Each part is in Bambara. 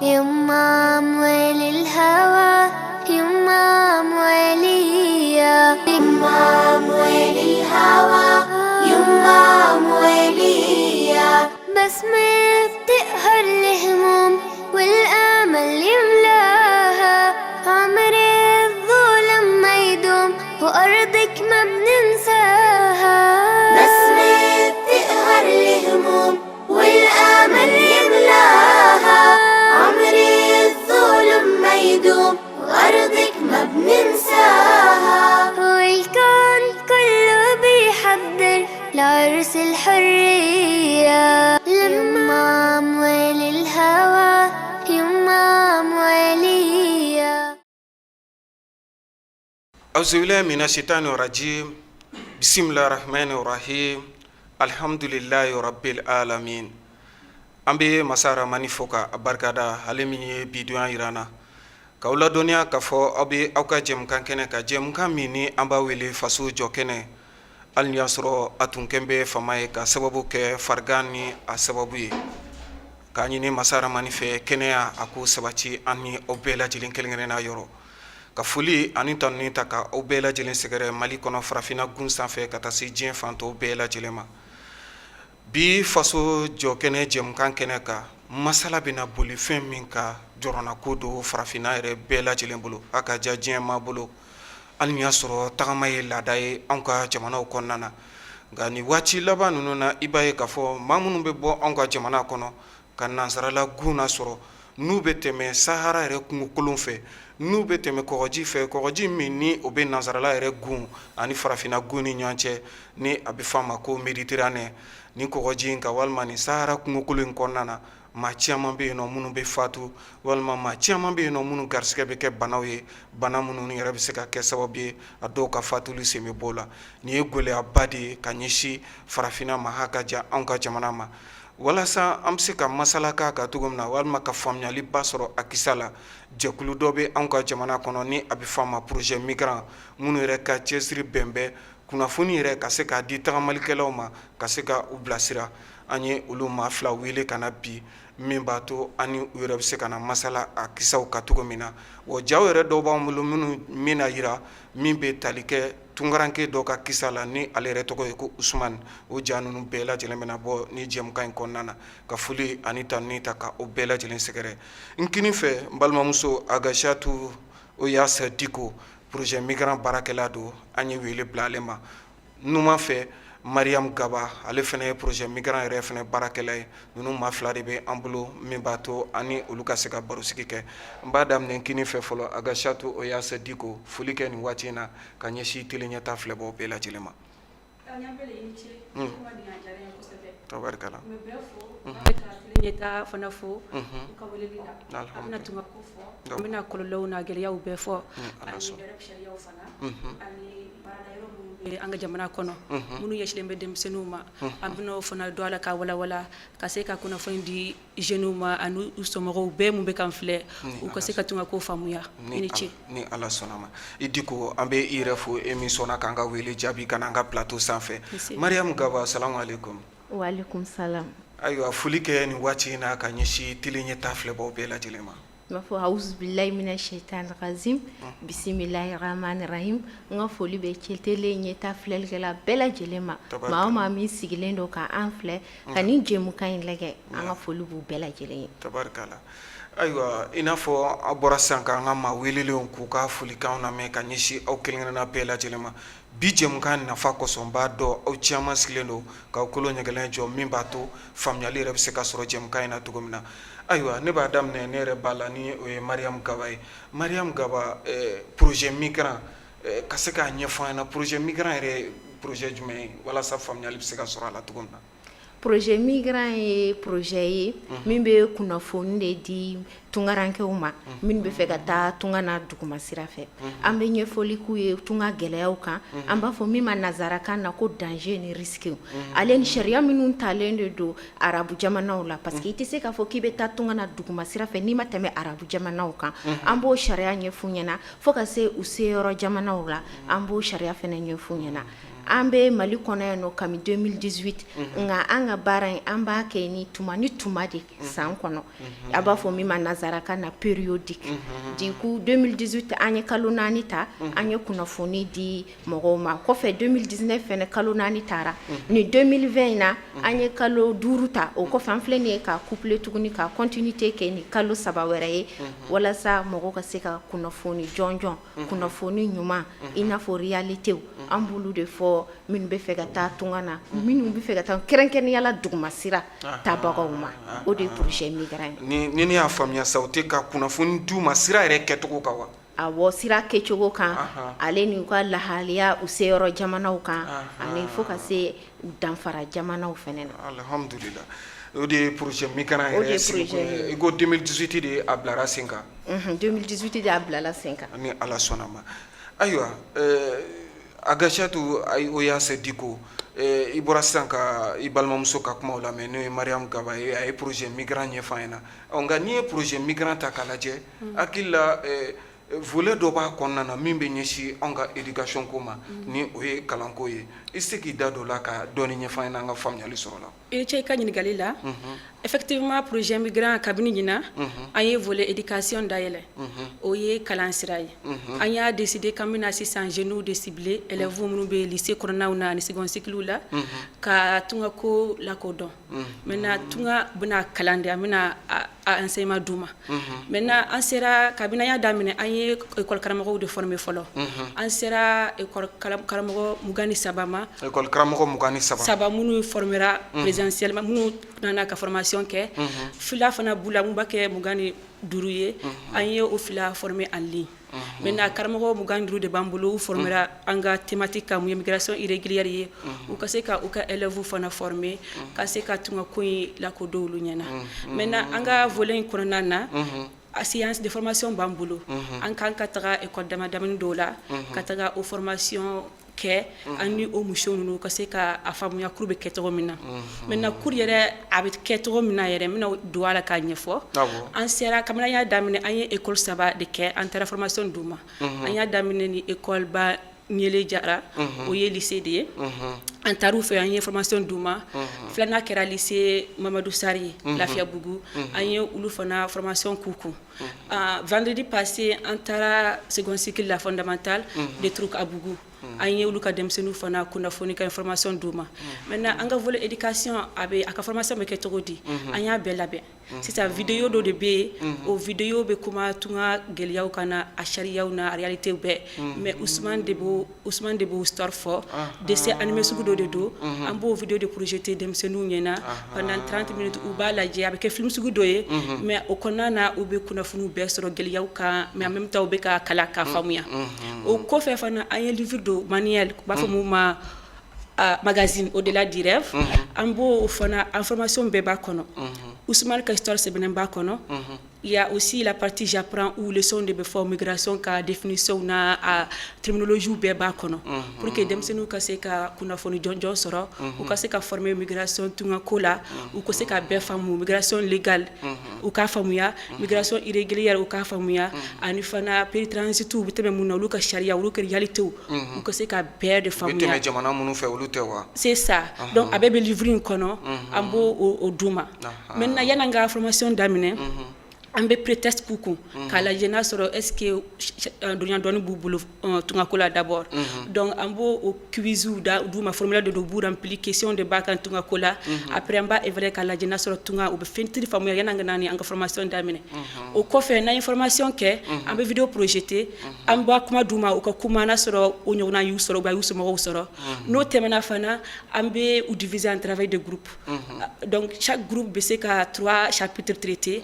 Yuma hawa yuma hawa yuma والامل يملاها عمر الظلم ما يدوم وارضك ما بننساها والكون كله بيحضر لعرس الحرية لما أموال الهوى يما أموالية Auzubillahi mina shaitani rajim bisimilahi rahmani rahim alhamdulilahi rabbil alamin an bɛ masa ramani fo ka a barikada, ale min ye bi donya jira an na, k'aw ladɔnniya k'a fɔ aw bɛ aw ka jɛmukan kɛnɛ kan, jɛmukan min ni an b'a wele faso jɔ kɛnɛ. Hali y'a sɔrɔ a tun kɛn bɛ fama ye ka sababu kɛ farigan ni a sababu ye, k'a ɲini masa ramani fɛ kɛnɛya a k'o sabati an ni aw bɛɛ lajɛlen kelen-kelenna yɔrɔ. Ka foli ani tanuni ta ka aw bɛɛ lajɛlen sɛgɛrɛ Mali kɔnɔ, farafinna gun sanfɛ, ka taa se diɲɛ fan tɔw bɛɛ lajɛlen ma. Bi faso jɔ kɛnɛ jɛmukan kɛnɛ kan, masala bɛna boli fɛn min kan, jɔrɔnako don farafinna yɛrɛ bɛɛ lajɛlen bolo, a ka ja diɲɛ maa bolo. Hali y'a sɔrɔ tagama ye laada ye anw ka jamanaw kɔnɔna na, nka nin waati laban ninnu na, i b'a ye k'a fɔ maa minnu bɛ bɔ anw ka jamana kɔnɔ ka nansarala gun nasɔrɔ, n'u bɛ tɛmɛ sahara yɛrɛ kungokolon fɛ, n'u bɛ tɛmɛ kɔgɔji fɛ, kɔgɔji min ni o bɛ nansarala yɛrɛ gun ani farafinna gun ni ɲɔgɔn cɛ, ni a bɛ f'a ma ko Méditerranée, ni kɔgɔji in kan walima ni sahara kungokolon in kɔnɔna na, maa caman bɛ yen nɔ minnu bɛ fatu, walima maa caman bɛ yen nɔ minnu garisɛgɛ bɛ kɛ banaw ye, bana minnu yɛrɛ bɛ se ka kɛ sababu ye a dɔw ka fatuli sen bɛ bɔ o la. Nin ye gɛlɛyaba de ye ka ɲɛsin farafinna ma, ha ka ja anw ka jamana ma. Walasa an bɛ se ka masala k'a kan cogo min na, walima ka faamuyaliba sɔrɔ a kisa la, jɛkulu dɔ bɛ anw ka jamana kɔnɔ ni a bɛ f'a ma Projet Migrant, minnu yɛrɛ ka cɛsiri bɛn bɛ kunnafoni yɛrɛ ka se k'a di tagamalikɛlaw ma, ka se ka u bilasira. An ye olu maa fila wele ka na bi, min b'a to an ni u yɛrɛ bɛ se ka na masala a kisaw kan cogo min na. Wa jaw yɛrɛ dɔw b'an bolo minnu min na jira min bɛ tali kɛ tunkaranke dɔ ka kisa la, ni ale yɛrɛ tɔgɔ ye ko Usumani. O ja ninnu bɛɛ lajɛlen bɛna bɔ ni jɛmukan in kɔnɔna na. Ka foli ani tanuni ta ka o bɛɛ lajɛlen sɛgɛrɛ. N kini fɛ, n balimamuso Agasatu Oyasa Diko, Projet Migrant baarakɛla don, an ye wele bila ale ma. Numan fɛ, Mariam Gaba, ale fana ye Projet Migrant yɛrɛ fana baarakɛla ye. Ninnu maa fila de bɛ an bolo min b'a to ani olu ka se ka barosigi kɛ. N b'a daminɛ kini fɛ fɔlɔ. Agasatu Oyasa Diko, foli kɛ nin waati in na ka ɲɛsin Tele Ɲɛta filɛbaw bɛɛ lajɛlen ma. Tabarikala. Ɲɛta fana fo ka weleli la. An bɛna tunga ko fɔ, an bɛna kɔlɔlɔw n'a gɛlɛyaw bɛɛ fɔ, ani sariyaw fana, ani baarada yɔrɔ minnu bɛ an ka jamana kɔnɔ minnu ɲɛsinnen bɛ denmisɛnninw ma. An bɛna o fana don a la ka walawala, ka se ka kunnafoni di jeunes ma ani u somɔgɔw bɛɛ minnu bɛ k'an filɛ, u ka se ka tunga ko faamuya. I ni ce. Ni Ala sɔnna ma. I Diko, an bɛ i yɛrɛ fo, e min sɔnna k'an ka wele jaabi ka na an ka plateau sanfɛ. Mariam Gaba, salamu aleykum. Waaleykum salam. Ayiwa, foli kɛ nin waati in na ka ɲɛsin Tele Ɲɛta filɛbaw bɛɛ lajɛlen ma. N b'a fɔ awuzubilayi mina sɛtani rajim bisimilahi rahmani rahim. N ka foli bɛ Tele Ɲɛta filɛlikɛla bɛɛ lajɛlen ma, maa o maa min sigilen don ka an filɛ ka nin jɛmukan in lajɛ, an ka foli b'u bɛɛ lajɛlen ye. Tabarikala. Ayiwa, i n'a fɔ aw bɔra sisan k'an ka maa welelenw k'u ka folikanw lamɛn ka ɲɛsin aw kelen-kelenna bɛɛ lajɛlen ma, bi jɛmukan nafa kosɔn, n b'a dɔn aw caman sigilen don k'aw kolo ɲɛgɛlɛn jɔ, min b'a to faamuyali yɛrɛ bɛ se ka sɔrɔ jɛmukan in na cogo min na. Ayiwa, ne b'a daminɛ ne yɛrɛ ba la, ni o ye Mariam Gaba ye. Mariam Gaba, Projet Migrant, ka se k'a ɲɛfɔ an ɲɛna, Projet Migrant yɛrɛ ye projet jumɛn ye, walasa faamuyali bɛ se ka sɔrɔ a la cogo min na? Projet Migrant ye projet ye min bɛ kunnafoni de di tunkarankew ma minnu bɛ fɛ ka taa tunga na duguma sira fɛ. An bɛ ɲɛfɔli k'u ye tunga gɛlɛyaw kan, an b'a fɔ min ma nansarakan na ko danger ni risque, ale ni sariya minnu talen de don arabu jamanaw la, parce que i tɛ se k'a fɔ k'i bɛ taa tunga na duguma sira fɛ n'i ma tɛmɛ arabu jamanaw kan. An b'o sariya ɲɛf'u ɲɛna fo ka se u seyɔrɔ jamanaw la, an b'o sariya fana ɲɛf'u ɲɛna. An bɛ Mali kɔnɔ yan nɔ kabini 2018, nka an ka baara in, an b'a kɛ ni tuma ni tuma de san kɔnɔ, a b'a fɔ min ma nanzarakan na périodique. Du coup, 2018, an ye kalo 4 ta, an ye kunnafoni di mɔgɔw ma. Kɔfɛ, 2019 fana, kalo 4 taara. Ni 2020 in na, an ye kalo 5 ta. O kɔfɛ, an filɛ nin ye ka coupler tuguni, ka continuité kɛ ni kalo 3 wɛrɛ ye, walasa mɔgɔw ka se ka kunnafoni jɔnjɔn, kunnafoni ɲuman, i n'a fɔ réalité, an b'olu de fɔ minnu bɛ fɛ ka taa tunga na, minnu bɛ fɛ ka taa, kɛrɛnkɛrɛnnenya la dugumasira tabagaw ma. O de ye projet migrant ye. Ni ne y'a faamuya sa, o tɛ ka kunnafoni d'u ma sira yɛrɛ kɛcogo kan wa? Awɔ, sira kɛcogo kan, ale ni u ka lahalaya, u seyɔrɔ jamanaw kan, ani fo ka se u danfara jamanaw fana na. Alhamdulila, o de ye projet migrant yɛrɛ sigikun ye. I ko 2018 de a bilara sen kan. 2018 de a bilala sen kan. Ni Ala sɔnna ma. Ayiwa, Agasatu Oyase Diko, i bɔra sisan ka i balimamuso ka kumaw lamɛn, n'o ye Mariam Gaba ye. A ye projet migrant ɲɛfɔ an ɲɛna. Nka n'i ye projet migrant ta k'a lajɛ, hakili la volet dɔ b'a kɔnɔna na min bɛ ɲɛsin anw ka éducation ko ma, ni o ye kalanko ye. I se k'i da don o la ka dɔɔni ɲɛfɔ an ɲɛna, an ka faamuyali sɔrɔ la. I ce i ka ɲininkali la. Effectivement, projet migrant, kabini ɲinan, an ye volet éducation dayɛlɛ. O ye kalan sira ye. An y'a décidé k'an bɛna sisan jeunes de cibler, élèves minnu bɛ lycée kɔnɔnaw na ani second cycle la, ka tunga ko lakodɔn. Maintenant, tunga bɛna kalan de, an bɛna a enseignement d'u ma. Maintenant, an sera, kabini an y'a daminɛ, an ye école karamɔgɔw de former fɔlɔ. An sera école karamɔgɔ 23 ma. École karamɔgɔ 23. Saba minnu formera présentiellement, minnu nana ka formation kɛ. Fila fana b'u la, mun b'a kɛ 25 ye, an ye o fila former en ligne. Maintenant, karamɔgɔ 25 de b'an bolo, u formera an ka thématique kan, mun ye migration irrégulière ye, u ka se ka u ka élèves fana former, ka se ka tunga ko in lakodɔn olu ɲɛna. Maintenant, an ka volet in kɔnɔna na, a séance de formation b'an bolo. An kan ka taga école dama damani dɔw la, ka taga o formation kɛ an ni o muso ninnu, ka se ka a faamuya cours bɛ kɛ cogo min na. Maintenant, cours yɛrɛ a bɛ kɛ cogo min na yɛrɛ, n bɛna don a la k'a ɲɛfɔ. An sera, kabini an y'a daminɛ, an ye école saba de kɛ, an taara formation d'u ma. An y'a daminɛ ni école ba Ɲele Jara, o ye lycée de ye. An taar'u fɛ, an ye formation d'u ma. Filanan kɛra lycée Mamadou Sarr ye, Lafiyabugu, an ye olu fana formation k'u kun. Vendredi passé, an taara second cycle la fondamentale de Truc-à-Bougou, an ye olu ka denmisɛnninw fana kunnafoni ka information d'u ma. Maintenant, an ka volet éducation, a bɛ a ka formation bɛ kɛ cogo di? An y'a bɛɛ labɛn sisan. Vidéo dɔ de bɛ yen, o vidéo bɛ kuma tunga gɛlɛyaw kan na, a sariyaw na, a réalité bɛɛ. Mais Ousmane de b'o histoire fɔ, dessin animé sugu dɔ de don. An b'o vidéo de projeter denmisɛnninw ɲɛna pendant 30 minutes, u b'a lajɛ. A bɛ kɛ film sugu dɔ ye, mais o kɔnɔna na, u bɛ kunnafoniw bɛɛ sɔrɔ gɛlɛyaw kan, mais en même temps u bɛ ka kalan k'a faamuya. O kɔfɛ fana, an ye livre dɔ, manuel, u b'a fɔ mun ma magazine Au-delà du rêve. An b'o fana information bɛɛ b'a kɔnɔ, Ousmane ka histoire sɛbɛnnen b'a kɔnɔ. Il y a aussi la partie j'apprends où leçon de bɛ fɔ migration ka définition na, a terminologie bɛɛ b'a kɔnɔ, pour que denmisɛnninw ka se ka kunnafoni jɔnjɔn sɔrɔ, u ka se ka former migration tunga ko la, u ka se ka bɛɛ faamu, migration légale u k'a faamuya, migration irrégulière u k'a faamuya, ani fana pays transit u bɛ tɛmɛ mun na, olu ka sariya, olu ka réalité, u ka se ka bɛɛ de U bɛ faamuya. tɛmɛ jamana minnu fɛ, olu tɛ wa? C'est ça. Donc a bɛɛ bɛ livre in kɔnɔ, an b'o o d'u ma. Maintenant, yan'an ka formation daminɛ, an bɛ pré-test k'u kun k'a lajɛ n'a sɔrɔ est ce que dɔnniya dɔɔni b'u bolo tungako la d'abord. Donc an b'o o quiz da d'u ma, formulaire de don, u b'u remplir, question de b'a kan tungako la. Après, an b'a évaluer k'a lajɛ n'a sɔrɔ tunga u bɛ fɛn faamuya, yan'an ka na ni an ka formation daminɛ. O kɔfɛ, n'an ye formation kɛ, an bɛ vidéo projeter, an b'a kuma d'u ma, u ka kuma n'a sɔrɔ o ɲɔgɔnna y'u sɔrɔ ou bien a y'u somɔgɔw sɔrɔ. N'o tɛmɛna fana, an bɛ u diviser en travail de groupe. Donc chaque groupe bɛ se ka trois chapitres traiter,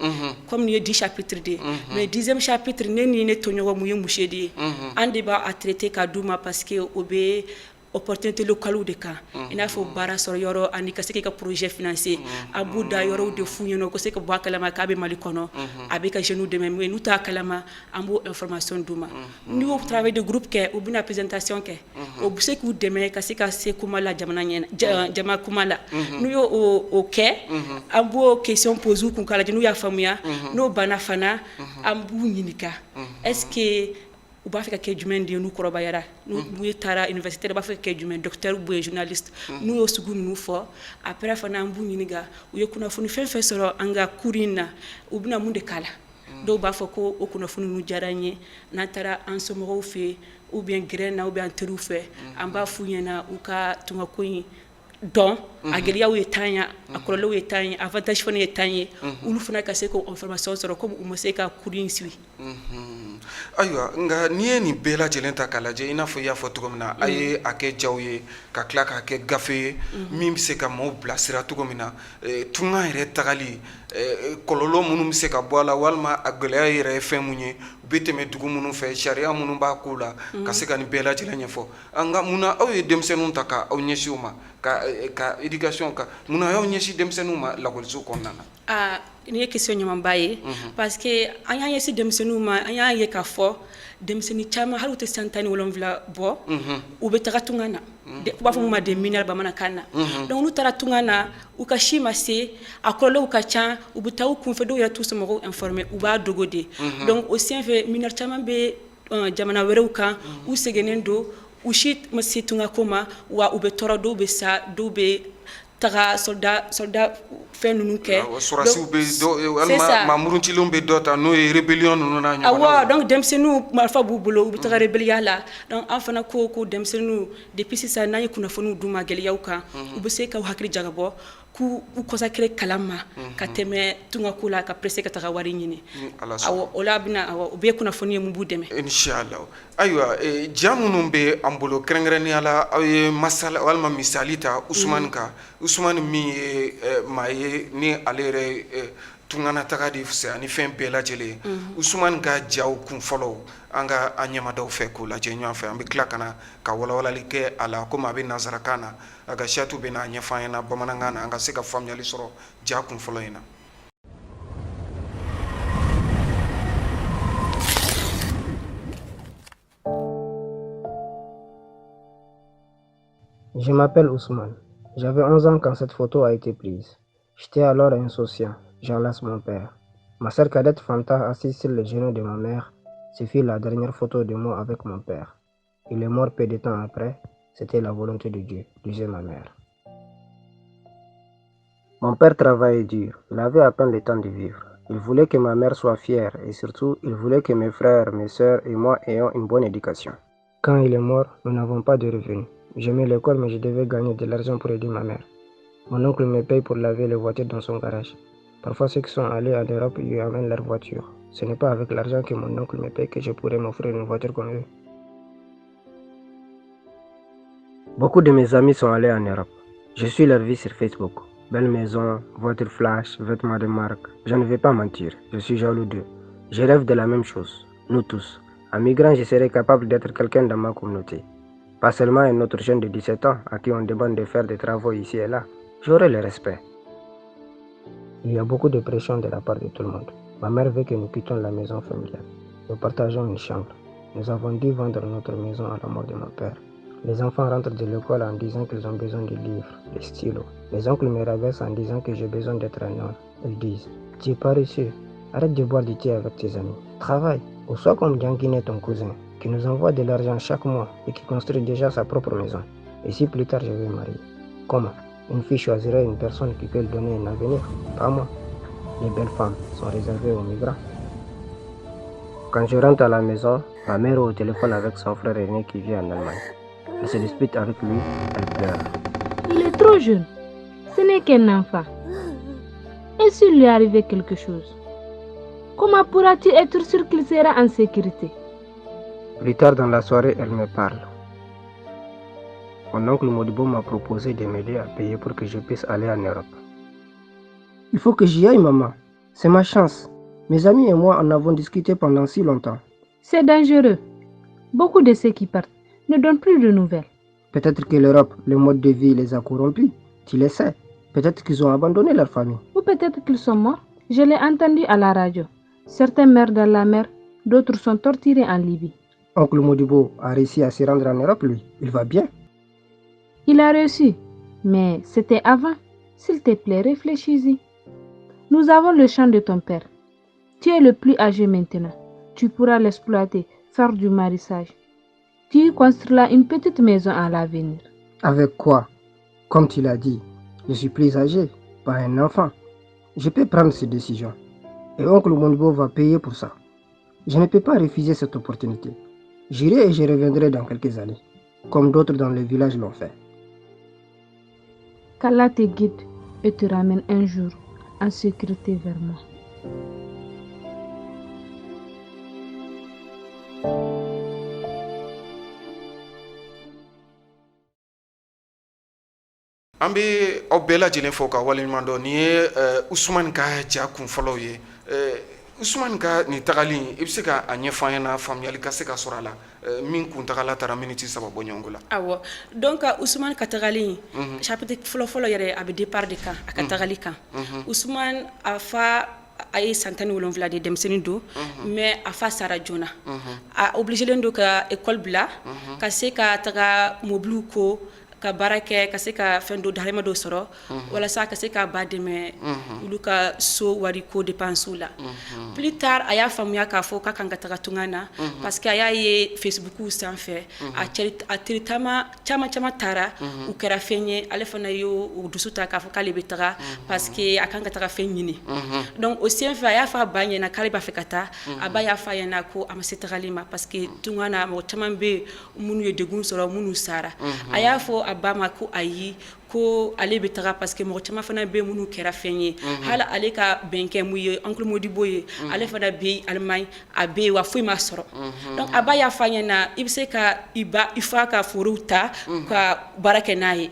comme nin ye 10 chapitres de ye, mais 10e chapitre, ne ni ne tɔɲɔgɔn mun ye muso de ye, an de b'a traiter ka d'u ma, parce que o bɛ opportunité locale de kan, i n'a fɔ baara sɔrɔ yɔrɔ ani ka se k'i ka projet financer. A b'u da yɔrɔw de f'u ɲɛna, u ka se ka bɔ a kalama k'a bɛ Mali kɔnɔ, a bɛ ka jeunes dɛmɛ, mais n'u t'a kalama, an b'o information d'u ma. N'u y'o travail de groupe kɛ, u bɛna présentation kɛ, o bɛ se k'u dɛmɛ ka se ka se kuma la jamana ɲɛna, jama kuma la. N'u y'o o kɛ, an b'o question poser u kun k'a lajɛ n'u y'a faamuya. N'o banna fana, an b'u ɲininka est ce que U b'a fɛ ka kɛ jumɛn de ye n'u kɔrɔbayara? N'u ye taara université la, u b'a fɛ ka kɛ jumɛn, docteur ou bien journaliste? N'u y'o sugu ninnu fɔ, après fana an b'u ɲininka u ye kunnafoni fɛn fɛn sɔrɔ an ka cours in na, u bɛna mun de k'a la. Dɔw b'a fɔ ko o kunnafoni ninnu diyara n ye, n'an taara an somɔgɔw fɛ yen ou bien gɛrɛn na ou bien an teriw fɛ, an b'a f'u ɲɛna u ka tungako in dɔn, a gɛlɛyaw ye tan ye, a kɔlɔlɔw ye tan ye, avantage fana ye tan ye, olu fana ka se k'o information sɔrɔ komi u ma se ka cours in suivi. Ayiwa, nka n'i ye nin bɛɛ lajɛlen ta k'a lajɛ, i n'a fɔ i y'a fɔ cogo min na, a ye a kɛ jaw ye ka tila k'a kɛ gafe ye min bɛ se ka maaw bilasira cogo min na tunga yɛrɛ tagali, kɔlɔlɔ minnu bɛ se ka bɔ a la walima a gɛlɛya yɛrɛ ye fɛn mun ye, u bɛ tɛmɛ dugu minnu fɛ, sariya minnu b'a ko la, ka se ka nin bɛɛ lajɛlen ɲɛfɔ. Nka munna aw ye denmisɛnninw ta ka aw ɲɛsin u ma ka éducation kan? Munna y'aw ɲɛsin denmisɛnninw ma lakɔliso kɔnɔna na? Aa, nin ye question ɲumanba ye, parce que an y'an ɲɛsin denmisɛnninw ma, an y'a ye k'a fɔ denmisɛnnin caman, hali u tɛ san 17 bɔ, u bɛ taga tunga na, u b'a fɔ mun ma des mineurs bamanankan na. Donc n'u taara tunga na, u ka si ma se, a kɔlɔlɔw ka ca, u bɛ taa u kunfɛ, dɔw yɛrɛ t'u somɔgɔw informer, u b'a dogo de. Donc o senfɛ, mineur caman bɛ jamana wɛrɛw kan, u sɛgɛnnen don, u si ma se tungako ma, wa u bɛ tɔɔrɔ, dɔw bɛ sa, dɔw bɛ taga soldat fɛn ninnu kɛ. Sɔrɔdasiw bɛ, walima maa murutilenw bɛ dɔ ta, n'o ye rébellion ninnu n'a ɲɔgɔnnaw. Awɔ, donc denmisɛnninw, marifa b'u bolo, u bɛ taga rébellion la. Donc an fana ko denmisɛnninw, depuis sisan, n'an ye kunnafoniw d'u ma gɛlɛyaw kan, u bɛ se k'u hakili jagabɔ k'u consacrer kalan ma ka tɛmɛ tungako la, ka presser ka taga wari ɲini. Awɔ, o la a bɛna, awɔ, o bɛɛ ye kunnafoni ye mun b'u dɛmɛ. Inshallah. Ayiwa, ja minnu bɛ an bolo, kɛrɛnkɛrɛnnenya la aw ye masala walima misali ta Usumani kan, Usumani min ye maa ye ni ale yɛrɛ tunganataga de fisaya ni fɛn bɛɛ lajɛlen ye. Usumani ka jaw kun fɔlɔ, an ka an ɲɛmadaw fɛ k'o lajɛ ɲɔgɔn fɛ, an bɛ tila ka na ka walawalali kɛ a la, komi a bɛ nansarakan na, a ka siyatu bɛ n'a ɲɛfɔ an ɲɛna bamanankan na, an ka se ka faamuyali sɔrɔ ja kun fɔlɔ in na. Je m'appelle Ousmane. J'avais 11 ans quand cette photo a été prise. J'étais alors insouciant. J'enlace mon père. Ma sœur cadette Fanta, assise sur les genoux de ma mère, ce fut la dernière photo de moi avec mon père. Il est mort peu de temps après. C'était la volonté de Dieu, disait ma mère. Mon père travaillait dur. Il avait à peine le temps de vivre. Il voulait que ma mère soit fière et surtout, il voulait que mes frères, mes sœurs et moi ayons une bonne éducation. Quand il est mort, nous n'avons pas de revenus. J'aimais l'école, mais je devais gagner de l'argent pour aider ma mère. Mon oncle me paye pour laver les voitures dans son garage. Parfois, ceux qui sont allés en Europe lui amènent leur voiture. Ce n'est pas avec l'argent que mon oncle me paye que je pourrais m'offrir une voiture comme eux. Beaucoup de mes amis sont allés en Europe. Je suis leur vie sur Facebook. Belle maison, voiture flash, vêtements de marque. Je ne vais pas mentir, je suis jaloux d'eux. Je rêve de la même chose, nous tous. En migrant, je serais capable d'être quelqu'un dans ma communauté. Pas seulement un autre jeune de 17 ans à qui on demande de faire des travaux ici et là. J'aurai le respect. Il y a beaucoup de pression de la part de tout le monde. Ma mère veut que nous quittions la maison familiale. Nous partageons une chambre. Nous avons dû vendre notre maison à la mort de mon père. Les enfants rentrent de l'école en disant qu'ils ont besoin de livres, de stylos. Mes oncles me rabaissent en disant que j'ai besoin d'être un homme. Ils disent: Tu es paresseux, arrête de boire du thé avec tes amis. Travaille. Ou sois comme Diankiné, ton cousin, qui nous envoie de l'argent chaque mois et qui construit déjà sa propre maison. Et si plus tard je vais me marier? Comment? Une fille choisirait une personne qui peut lui donner un avenir, pas moi. Les belles femmes sont réservées aux migrants. Quand je rentre à la maison, ma mère est au téléphone avec son frère aîné qui vit en Allemagne. Elle se dispute avec lui, elle pleure. Il est trop jeune. Ce n'est qu'un enfant. Et s'il lui arrivait quelque chose? Comment pourras-tu être sûr qu'il sera en sécurité? Plus tard dans la soirée, elle me parle. Mon oncle Modibo m'a proposé de m'aider à payer pour que je puisse aller en Europe. Il faut que j'y aille, maman. C'est ma chance. Mes amis et moi en avons discuté pendant si longtemps. C'est dangereux. Beaucoup de ceux qui partent ne donnent plus de nouvelles. Peut-être que l'Europe, le mode de vie les a corrompus. Tu le sais. Peut-être qu'ils ont abandonné leur famille. Ou peut-être qu'ils sont morts. Je l'ai entendu à la radio. Certains meurent dans la mer, d'autres sont torturés en Libye. Oncle Modibo a réussi à se rendre en Europe, lui. Il va bien. Il a réussi, mais c'était avant. S'il te plaît, réfléchis-y. Nous avons le champ de ton père. Tu es le plus âgé maintenant. Tu pourras l'exploiter Faire du maraîchage. Tu y construiras une petite maison à l'avenir. Avec quoi? Comme tu l'as dit, je suis plus âgé, pas un enfant. Je peux prendre ces décisions. Et oncle Modibo va payer pour ça. Je ne peux pas refuser cette opportunité. J'irai et je reviendrai dans quelques années, comme d'autres dans le village l'ont fait. Qu'Allah te guide et te ramène un jour en sécurité vers moi. An bɛ aw bɛɛ lajɛlen fo ka waleɲuman dɔn. Nin ye Usumani ka ja kun fɔlɔw ye. Usumani ka nin tagali, i bɛ se ka a ɲɛfɔ an ɲɛna, faamuyali ka se ka sɔrɔ a la, min kuntagala taara miniti 3 bɔ ɲɔgɔn la? Awɔ, donc Usumani ka tagali, chapitre fɔlɔ-fɔlɔ yɛrɛ, a bɛ départ de kan, a ka tagali kan. Usumani, a fa, a ye san 17 de, denmisɛnnin don, mais a fa sara joona. A obligé len don ka école bila ka se ka taga mobiliw ko, ka baara kɛ, ka se ka fɛn dɔ, dahirimɛ dɔ sɔrɔ, walasa ka se ka ba dɛmɛ olu ka so wari ko dépense la. Plus tard, a y'a faamuya k'a fɔ k'a kan ka taga tunga na, parce que a y'a ye Facebook sanfɛ, a a teri caman caman caman taara, u kɛra fɛn ye. Ale fana y'o dusu ta k'a fɔ k'ale bɛ taga, parce que a kan ka taga fɛn ɲini. Donc o senfɛ, a y'a fɔ a ba ɲɛna k'ale b'a fɛ ka taa. A ba y'a fɔ a ɲɛna ko a ma se tagali ma, parce que tunga na, mɔgɔ caman bɛ yen minnu ye degun sɔrɔ, minnu sara. A y'a fɔ a ba ma ko ayi, ko ale bɛ taga, parce que mɔgɔ caman fana bɛ minnu kɛra fɛn ye. Hali ale ka bɛnkɛ mun ye oncle Modibo ye, ale fana bɛ Allemagne, a bɛ yen wa foyi ma sɔrɔ. Donc a ba y'a fɔ a ɲɛna, i bɛ se ka i ba, i fa ka forow ta ka baara kɛ n'a ye.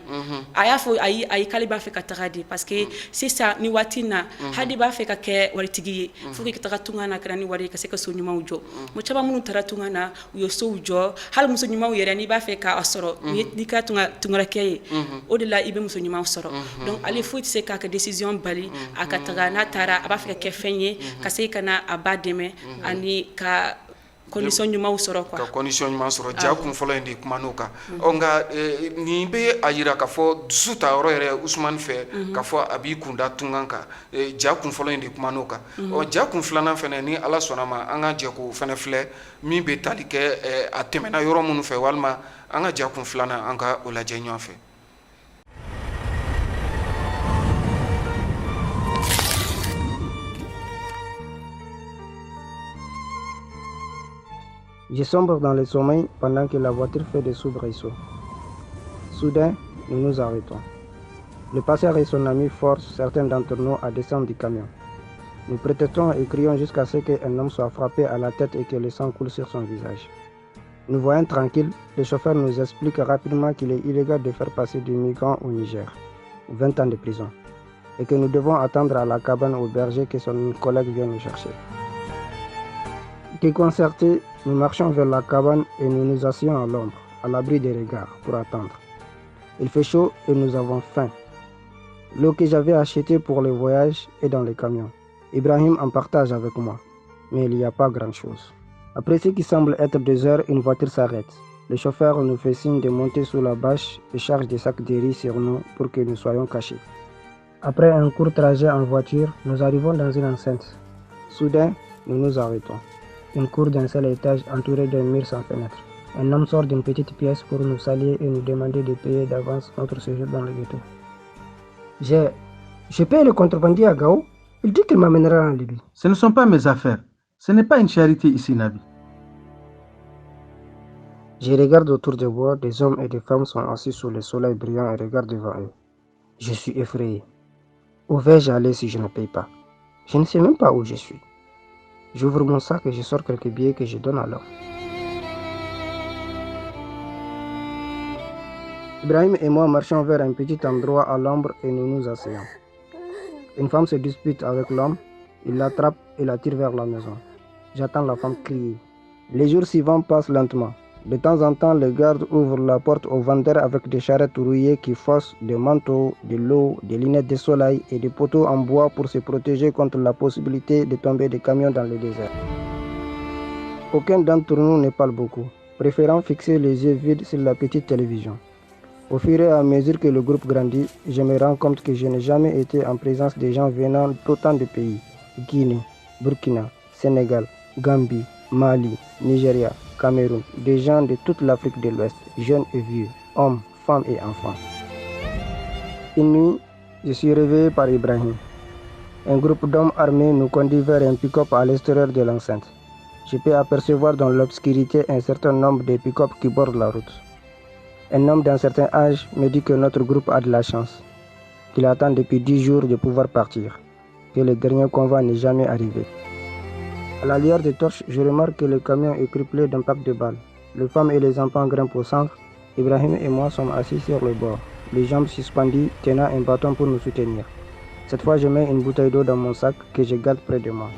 A y'a fɔ ayi, ayi, k'ale b'a fɛ ka taga de, parce que sisan ni waati in na, hali b'a fɛ ka kɛ waritigi ye, fo k'i taga tunga na, kɛra ni wari ye, ka se ka so ɲumanw jɔ. Mɔgɔ caman minnu taara tunga na, u ye sow jɔ. Hali muso ɲumanw yɛrɛ, n'i b'a fɛ k'a sɔrɔ, n'i ka tungarakɛ ye, o de la i bɛ muso ɲuman sɔrɔ. Donc ale foyi tɛ se k'a ka décision bali a ka taga. N'a taara, a b'a fɛ ka kɛ fɛn ye, ka se ka na a ba dɛmɛ ani ka condition ɲumanw sɔrɔ quoi. Ka condition ɲuman sɔrɔ. Ja kun fɔlɔ in de kuma n'o kan. Ɔ, nka nin bɛ a yira k'a fɔ dusu ta yɔrɔ yɛrɛ Usumani fɛ, k'a fɔ a b'i kun da tungan kan. Ja kun fɔlɔ in de kuma n'o kan. Ɔ, ja kun filanan fɛnɛ, ni Ala sɔnna ma, an ka jɛ k'o fɛnɛ filɛ, min bɛ tali kɛ a tɛmɛna yɔrɔ minnu fɛ, walima an ka ja kun filanan, an ka o lajɛ ɲɔgɔn fɛ. Je sombre dans le sommeil pendant que la voiture fait des soubresauts. Soudain, nous nous arrêtons. Le passeur et son ami forcent certains d'entre nous à descendre du camion. Nous protestons et crions jusqu'à ce qu'un homme soit frappé à la tête et que le sang coule sur son visage. Nous voyant tranquille, le chauffeur nous explique rapidement qu'il est illégal de faire passer des migrants au Niger, 20 ans de prison, et que nous devons attendre à la cabane au berger que son collègue vienne nous chercher. Déconcertés, nous marchons vers la cabane et nous nous asseyons à l'ombre, à l'abri des regards, pour attendre. Il fait chaud et nous avons faim. L'eau que j'avais achetée pour le voyage est dans le camion. Ibrahim en partage avec moi, mais il n'y a pas grand-chose. Après ce qui semble être 2 heures, une voiture s'arrête. Le chauffeur nous fait signe de monter sous la bâche et charge des sacs de riz sur nous pour que nous soyons cachés. Après un court trajet en voiture, nous arrivons dans une enceinte. Soudain, nous nous arrêtons. Une cour d'un seul étage entourée d'un mur sans fenêtre. Un homme sort d'une petite pièce pour nous saluer et nous demander de payer d'avance notre séjour dans le ghetto. Je paye le contrebandier à Gao. Il dit qu'il m'amènera en Libye. Ce ne sont pas mes affaires. Ce n'est pas une charité ici, Nabi. Je regarde autour de moi, des hommes et des femmes sont assis sous le soleil brillant et regardent devant eux. Je suis effrayé. Où vais-je aller si je ne paye pas? Je ne sais même pas où je suis. J'ouvre mon sac et je sors quelques billets que je donne à l'homme. Ibrahim et moi marchons vers un petit endroit à l'ombre et nous nous asseyons. Une femme se dispute avec l'homme, il l'attrape et la tire vers la maison. J'entends la femme crier. Les jours suivants passent lentement. De temps en temps, les gardes ouvrent la porte aux vendeurs avec des charrettes rouillées qui forcent des manteaux, de l'eau, des lunettes de soleil et des poteaux en bois pour se protéger contre la possibilité de tomber des camions dans le désert. Aucun d'entre nous ne parle beaucoup, préférant fixer les yeux vides sur la petite télévision. Au fur et à mesure que le groupe grandit, je me rends compte que je n'ai jamais été en présence de gens venant d'autant de pays. Guinée, Burkina, Sénégal, Gambie, Mali, Nigeria, Cameroun, des gens de toute l'Afrique de l'Ouest, jeunes et vieux, hommes, femmes et enfants. Une nuit, je suis réveillé par Ibrahim. Un groupe d'hommes armés nous conduit vers un pick-up à l'extérieur de l'enceinte. Je peux apercevoir dans l'obscurité un certain nombre de pick-up qui bordent la route. Un homme d'un certain âge me dit que notre groupe a de la chance, qu'il attend depuis 10 jours de pouvoir partir, que le dernier convoi n'est jamais arrivé. À la lueur des torches, je remarque que le camion est criblé d'impacts de balles. Les femmes et les enfants grimpent au centre. Ibrahim et moi sommes assis sur le bord, les jambes suspendues, tenant un bâton pour nous soutenir. Cette fois, je mets une bouteille d'eau dans mon sac que je garde près de moi.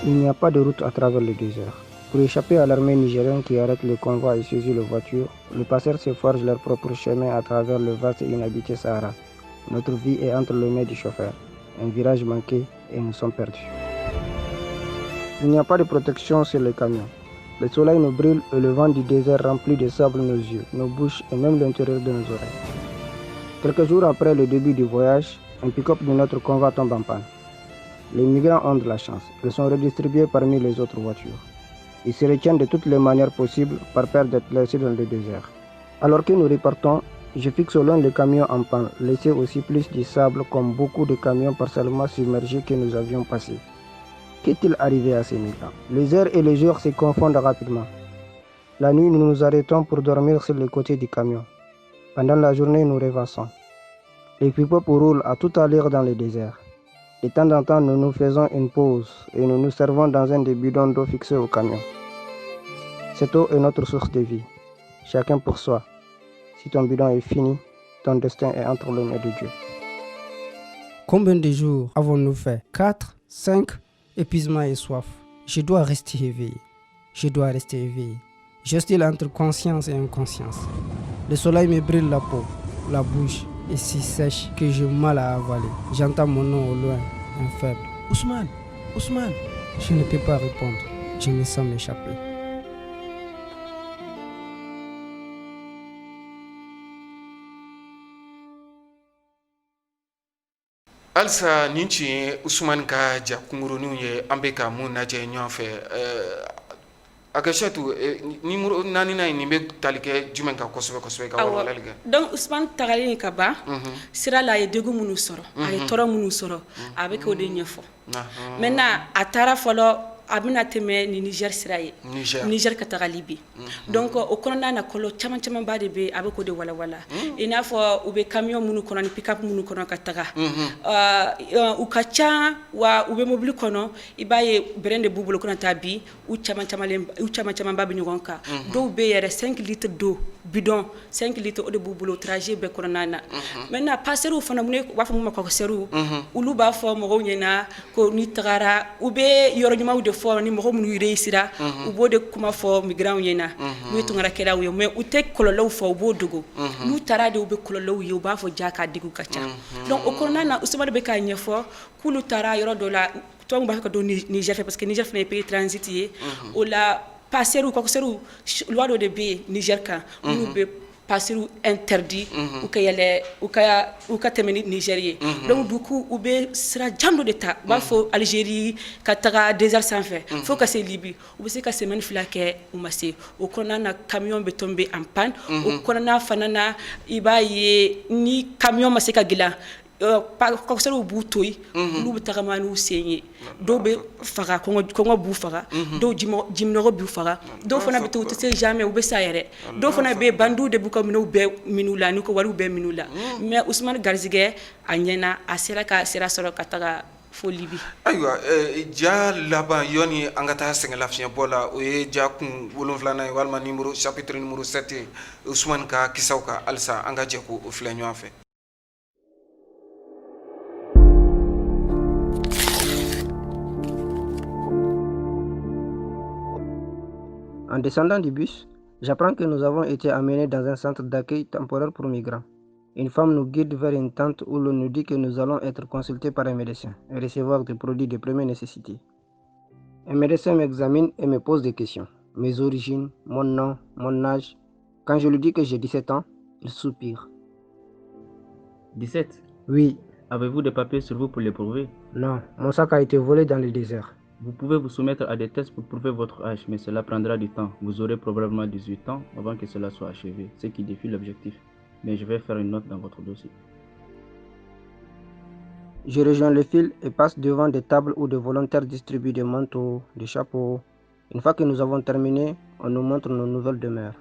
Il n'y a pas de route à travers le désert. Pour échapper à l'armée nigérienne qui arrête le convoi et saisit les voitures, les passeurs se forgent leur propre chemin à travers le vaste et inhabité Sahara. Notre vie est entre les mains du chauffeur. Un virage manqué et nous sommes perdus. Il n'y a pas de protection sur les camions. Le soleil nous brûle et le vent du désert remplit de sable nos yeux, nos bouches et même l'intérieur de nos oreilles. Quelques jours après le début du voyage, un pick-up de notre convoi tombe en panne. Les migrants ont de la chance. Ils sont redistribués parmi les autres voitures. Ils se retiennent de toutes les manières possibles par peur d'être laissés dans le désert. Alors que nous repartons, je fixe au loin le camion en panne, laissé aussi plus de sable comme beaucoup de camions partiellement submergés que nous avions passés. Qu'est-il arrivé à ces migrants? Les heures et les jours se confondent rapidement. La nuit, nous nous arrêtons pour dormir sur le côté du camion. Pendant la journée, nous rêvassons. Les pick-up roulent à toute allure dans le désert. De temps en temps, nous nous faisons une pause et nous nous servons dans un des bidons d'eau fixés au camion. Cette eau est notre source de vie. Chacun pour soi. Si ton bidon est fini, ton destin est entre les mains de Dieu. Combien de jours avons-nous fait? 4, 5, épuisement et soif. Je dois rester éveillé. Je dois rester éveillé. J'oscille entre conscience et inconscience. Le soleil me brûle la peau, la bouche est si sèche que j'ai mal à avaler. J'entends mon nom au loin, un faible. Ousmane, Ousmane. Je ne peux pas répondre. Je me sens m'échapper. Halisa nin tun ye Usumani ka ja kunkuruninw ye, an bɛ ka mun lajɛ ɲɔgɔn fɛ. A Kasiatu, numéro naaninan in, nin bɛ tali kɛ jumɛn kan kosɛbɛ kosɛbɛ ka walawalali kɛ? Donc Usumani tagalen ka ban sira la, a ye degun minnu sɔrɔ, a ye tɔɔrɔ minnu sɔrɔ, a bɛ k'o de ɲɛfɔ. Maintenant, a taara fɔlɔ, a bɛna tɛmɛ ni Niger sira ye. Niger. Niger ka taga Libi. Donc o kɔnɔna na, kɔlɔlɔ caman camanba de bɛ yen, a bɛ k'o de walawala. I n'a fɔ u bɛ camion minnu kɔnɔ ni pick-up minnu kɔnɔ ka taga, u ka ca wa u bɛ mobili kɔnɔ, i b'a ye bɛrɛn de b'u bolo ko na taa bi, u caman camanlen, u caman camanba bɛ ɲɔgɔn kan. Dɔw bɛ yɛrɛ 5 litres d'eau, bidon 5 litres, o de b'u bolo trajet bɛɛ kɔnɔna na. Maintenant, passeurs fana, mun u b'a fɔ mun ma causeurs, olu b'a fɔ mɔgɔw ɲɛna ko n'i tagara, u bɛ yɔrɔ ɲumanw de fɔ ni mɔgɔ minnu réussira, u b'o de kuma fɔ migrants ɲɛna n'u ye tunkarakɛlaw ye, mais u tɛ kɔlɔlɔw fɔ, u b'o dogo. N'u taara de, u bɛ kɔlɔlɔw ye, u b'a fɔ ja k'a degun ka ca. Donc o kɔnɔna na, Usumani bɛ k'a ɲɛfɔ k'olu taara yɔrɔ dɔ la, tubabu b'a fɛ ka don Niger fɛ, parce que Niger fana ye pays transit ye. O la, passeurs, causeurs, loi dɔ de bɛ yen Niger kan minnu bɛ passeurs interdit u ka yɛlɛ, u ka tɛmɛ ni Niger ye. Donc du coup, u bɛ sira jan dɔ de ta, u b'a fɔ Algérie ka taga désert sanfɛ fo ka se Libi. U bɛ se ka semaine 2 kɛ, u ma se. O kɔnɔna na, camion bɛ tomber en panne. O kɔnɔna fana na, i b'a ye ni camion ma se ka dilan, causeurs b'u to yen, olu bɛ tagama n'u sen ye. Dɔw bɛ faga, kɔngɔ b'u faga, dɔw jiminɔgɔ b'u faga, dɔw fana bɛ to, u tɛ se jamais, u bɛ sa yɛrɛ. Dɔw fana bɛ yen, bandiw de b'u ka minɛnw bɛɛ minɛ u la, n'u ka wariw bɛɛ minɛ u la. Mais Usumani garijɛgɛ a ɲɛna, a sera ka sira sɔrɔ ka taga fo Libi. Ayiwa, ja laban yɔni an ka taa sɛgɛn lafiɲɛbɔ la, o ye ja kun wolonfilanan ye walima numéro chapitre numéro 7 ye Usumani ka kisaw kan. Halisa an ka jɛ k'o filɛ ɲɔgɔn fɛ. En descendant du bus, j'apprends que nous avons été amenés dans un centre d'accueil temporaire pour migrants. Une femme nous guide vers une tente où l'on nous dit que nous allons être consultés par un médecin et recevoir des produits de première nécessité. Un médecin m'examine et me pose des questions. Mes origines, mon nom, mon âge. Quand je lui dis que j'ai 17 ans, il soupire. 17? Oui. Avez-vous des papiers sur vous pour le prouver? Non, mon sac a été volé dans le désert. Vous pouvez vous soumettre à des tests pour prouver votre âge, mais cela prendra du temps. Vous aurez probablement 18 ans avant que cela soit achevé, ce qui défie l'objectif. Mais je vais faire une note dans votre dossier. Je rejoins le fil et passe devant des tables où des volontaires distribuent des manteaux, des chapeaux. Une fois que nous avons terminé, on nous montre nos nouvelles demeures.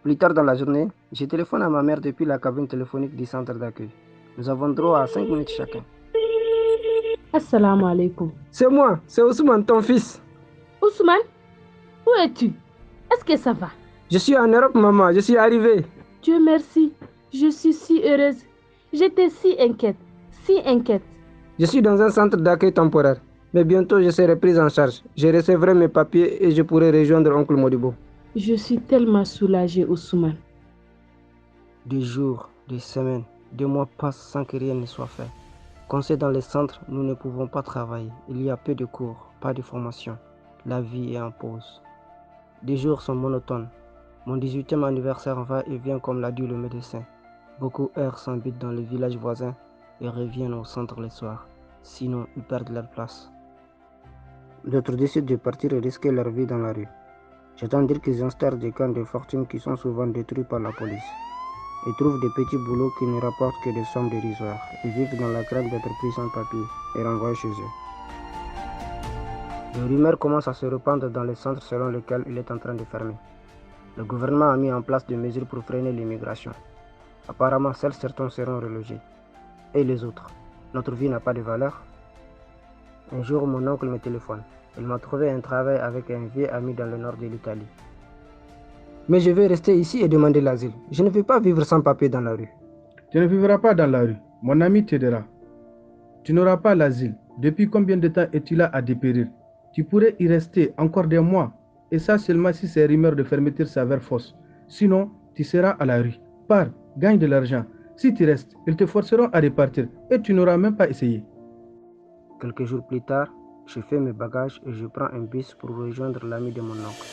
Plus tard dans la journée, je téléphone à ma mère depuis la cabine téléphonique du centre d'accueil. Nous avons droit à 5 minutes chacun. Assalamu alaikum. C'est moi, c'est Ousmane, ton fils. Ousmane, où es-tu? Est-ce que ça va? Je suis en Europe, maman, je suis arrivé. Dieu merci, je suis si heureuse. J'étais si inquiète, si inquiète. Je suis dans un centre d'accueil temporaire, mais bientôt je serai prise en charge. Je recevrai mes papiers et je pourrai rejoindre oncle Modibo. Je suis tellement soulagée, Ousmane. Des jours, des semaines, des mois passent sans que rien ne soit fait. Coincés dans les centres, nous ne pouvons pas travailler. Il y a peu de cours, pas de formation. La vie est en pause. Des jours sont monotones. Mon 18e anniversaire va et vient comme l'a dit le médecin. Beaucoup errent sans but dans les villages voisins et reviennent au centre le soir. Sinon, ils perdent leur place. D'autres décident de partir et risquer leur vie dans la rue. J'entends dire qu'ils installent des camps de fortune qui sont souvent détruits par la police. Ils trouvent des petits boulots qui ne rapportent que des sommes dérisoires et vivent dans la crainte d'être pris sans papier et renvoyés chez eux. Des rumeurs commencent à se répandre dans les centres selon lesquels il est en train de fermer. Le gouvernement a mis en place des mesures pour freiner l'immigration. Apparemment, seuls certains seront relogés. Et les autres? Notre vie n'a pas de valeur? Un jour, mon oncle me téléphone. Il m'a trouvé un travail avec un vieux ami dans le nord de l'Italie. Mais je vais rester ici et demander l'asile. Je ne vais pas vivre sans papier dans la rue. Tu ne vivras pas dans la rue. Mon ami t'aidera. Tu n'auras pas l'asile. Depuis combien de temps es-tu là à dépérir? Tu pourrais y rester encore des mois. Et ça seulement si ces rumeurs de fermeture s'avèrent fausses. Sinon, tu seras à la rue. Pars, gagne de l'argent. Si tu restes, ils te forceront à repartir et tu n'auras même pas essayé. Quelques jours plus tard, je fais mes bagages et je prends un bus pour rejoindre l'ami de mon oncle.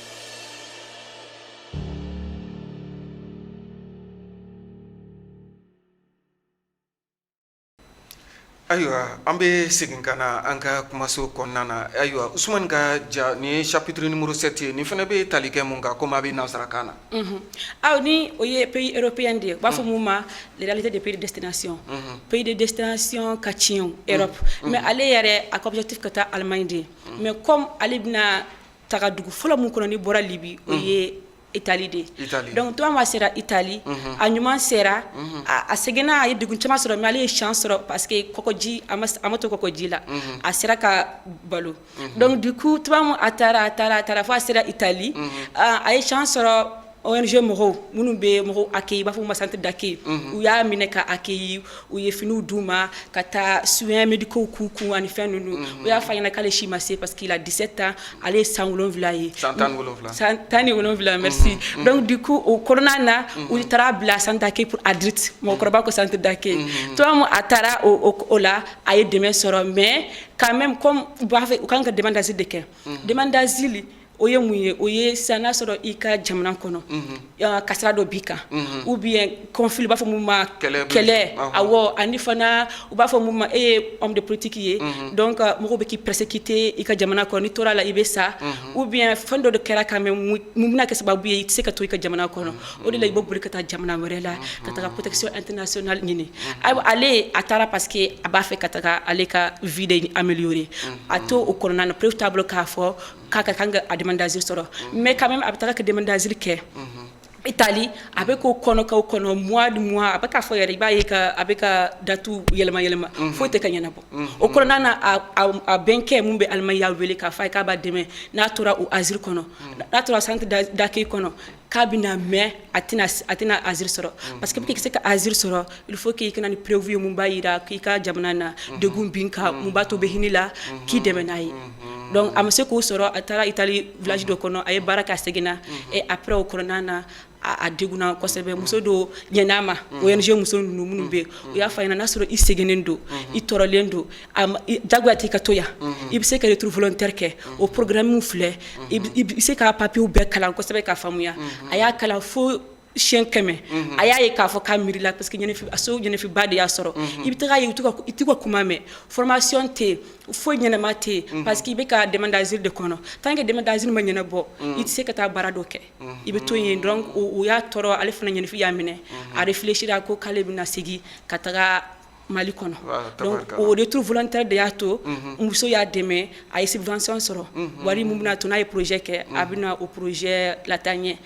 Ayiwa, an bɛ segin ka na an ka kumaso kɔnɔna na. Ayiwa, Usumani ka ja, nin ye chapitre numéro 7 ye. Nin fana bɛ tali kɛ mun kan, komi a bɛ nansarakan na? Aw ni o ye pays européen de ye, u b'a fɔ mun ma les réalités des pays de destination. Pays de destination ka tiɲɛ Europe, mais ale yɛrɛ a ka objectif ka taa Allemagne de ye. Mais comme ale bɛna taga dugu fɔlɔ mun kɔnɔ ni bɔra Libi, o ye Italie de ye. Donc tuma min sera Italie, a ɲuman sera, a seginna, a ye degun caman sɔrɔ, mais ale ye chance sɔrɔ parce que kɔkɔji a ma to kɔkɔji la, a sera ka balo. Donc du coup, tuma min a taara, a taara, a taara fo a sera Italie, a ye chance sɔrɔ ONG mɔgɔw minnu bɛ mɔgɔw accueillir, i b'a fɔ ma centre d'accueil, u y'a minɛ ka accueillir, u ye finiw d'u ma ka taa soins médicaux k'u kun ani fɛn ninnu. U y'a fɔ a ɲɛna k'ale si ma se parce qu'il a 17 ans, ale ye san 7 ye. San 17. San 17, merci. Donc du coup, o kɔnɔna na, u taara bila centre d'accueil pour adultes, mɔgɔkɔrɔba ko centre d'accueil. Tuma min a taara o la, a ye dɛmɛ sɔrɔ, mais quand même, comme u b'a fɛ u kan ka demande d'asile de kɛ. Demande d'asile, o ye mun ye? O ye sisan n'a sɔrɔ i ka jamana kɔnɔ kasara dɔ b'i kan, ou bien conflit, u b'a fɔ mun ma kɛlɛ, awɔ, ani fana u b'a fɔ mun ma e ye homme de politique ye, donc mɔgɔw bɛ k'i persécuter i ka jamana kɔnɔ, n'i tora la i bɛ sa, ou bien fɛn dɔ de kɛra quand même mun bɛna kɛ sababu ye i tɛ se ka to i ka jamana kɔnɔ. O de la i bɛ boli ka taa jamana wɛrɛ la ka taga protection internationale ɲini. Ayiwa, ale a taara parce que a b'a fɛ ka taga ale ka vie de améliorer. A to o kɔnɔna na, preuve t'a bolo k'a fɔ k'a ka kan ka a demande d'asile sɔrɔ, mais quand même a bɛ taga ka demande d'asile kɛ Italie. A bɛ k'o kɔnɔ, k'o kɔnɔ mois de mois, a bɛ k'a fɔ yɛrɛ, i b'a ye ka a bɛ ka date yɛlɛma yɛlɛma, foyi tɛ ka ɲɛnabɔ. O kɔnɔna na, a bɛnkɛ mun bɛ Allemagne y'a wele k'a fɔ a ye k'a b'a dɛmɛ n'a tora o asile kɔnɔ, n'a tora centre d'accueil kɔnɔ, k'a bɛna mɛn, a tɛna asile sɔrɔ, parce que pour que i ka se ka asile sɔrɔ, il faut que i ka na ni preuve ye mun b'a jira k'i ka jamana na degun bin kan, mun b'a to u bɛ hinɛ la k'i dɛmɛ n'a ye. Donc a ma se k'o sɔrɔ. A taara Italie village dɔ kɔnɔ, a ye baara kɛ, a seginna. Et après, o kɔnɔna na, a degunna kosɛbɛ. Muso dɔ ɲɛn'a ma, ONG muso ninnu minnu bɛ yen, u y'a fɔ a ɲɛna n'a sɔrɔ i seginnen don, i tɔɔrɔlen don, jagoya t'i ka to yan, i bɛ se ka retour volontaire kɛ, o programme filɛ, i bɛ se ka papiers bɛɛ kalan kosɛbɛ k'a faamuya. A y'a kalan fo Siɲɛ 100 a y'a ye k'a fɔ k'a miirila parce que a so ɲɛnafinba de y'a sɔrɔ. I bɛ taga ye, i t'u ka kuma mɛn, formation tɛ yen, foyi ɲɛnama tɛ yen, parce que i bɛ ka demande d'asile de kɔnɔ. Tant que demande d'asile ma ɲɛnabɔ, i tɛ se ka taa baara dɔ kɛ, i bɛ to yen. Donc o y'a tɔɔrɔ. Ale fana ɲɛnafin y'a minɛ, a réfléchira ko k'ale bɛna segin ka taga Mali kɔnɔ. Donc o retour volontaire de y'a to muso y'a dɛmɛ, a ye subvention sɔrɔ, wari min bɛna to n'a ye projet kɛ, a bɛna o projet lataa ɲɛ.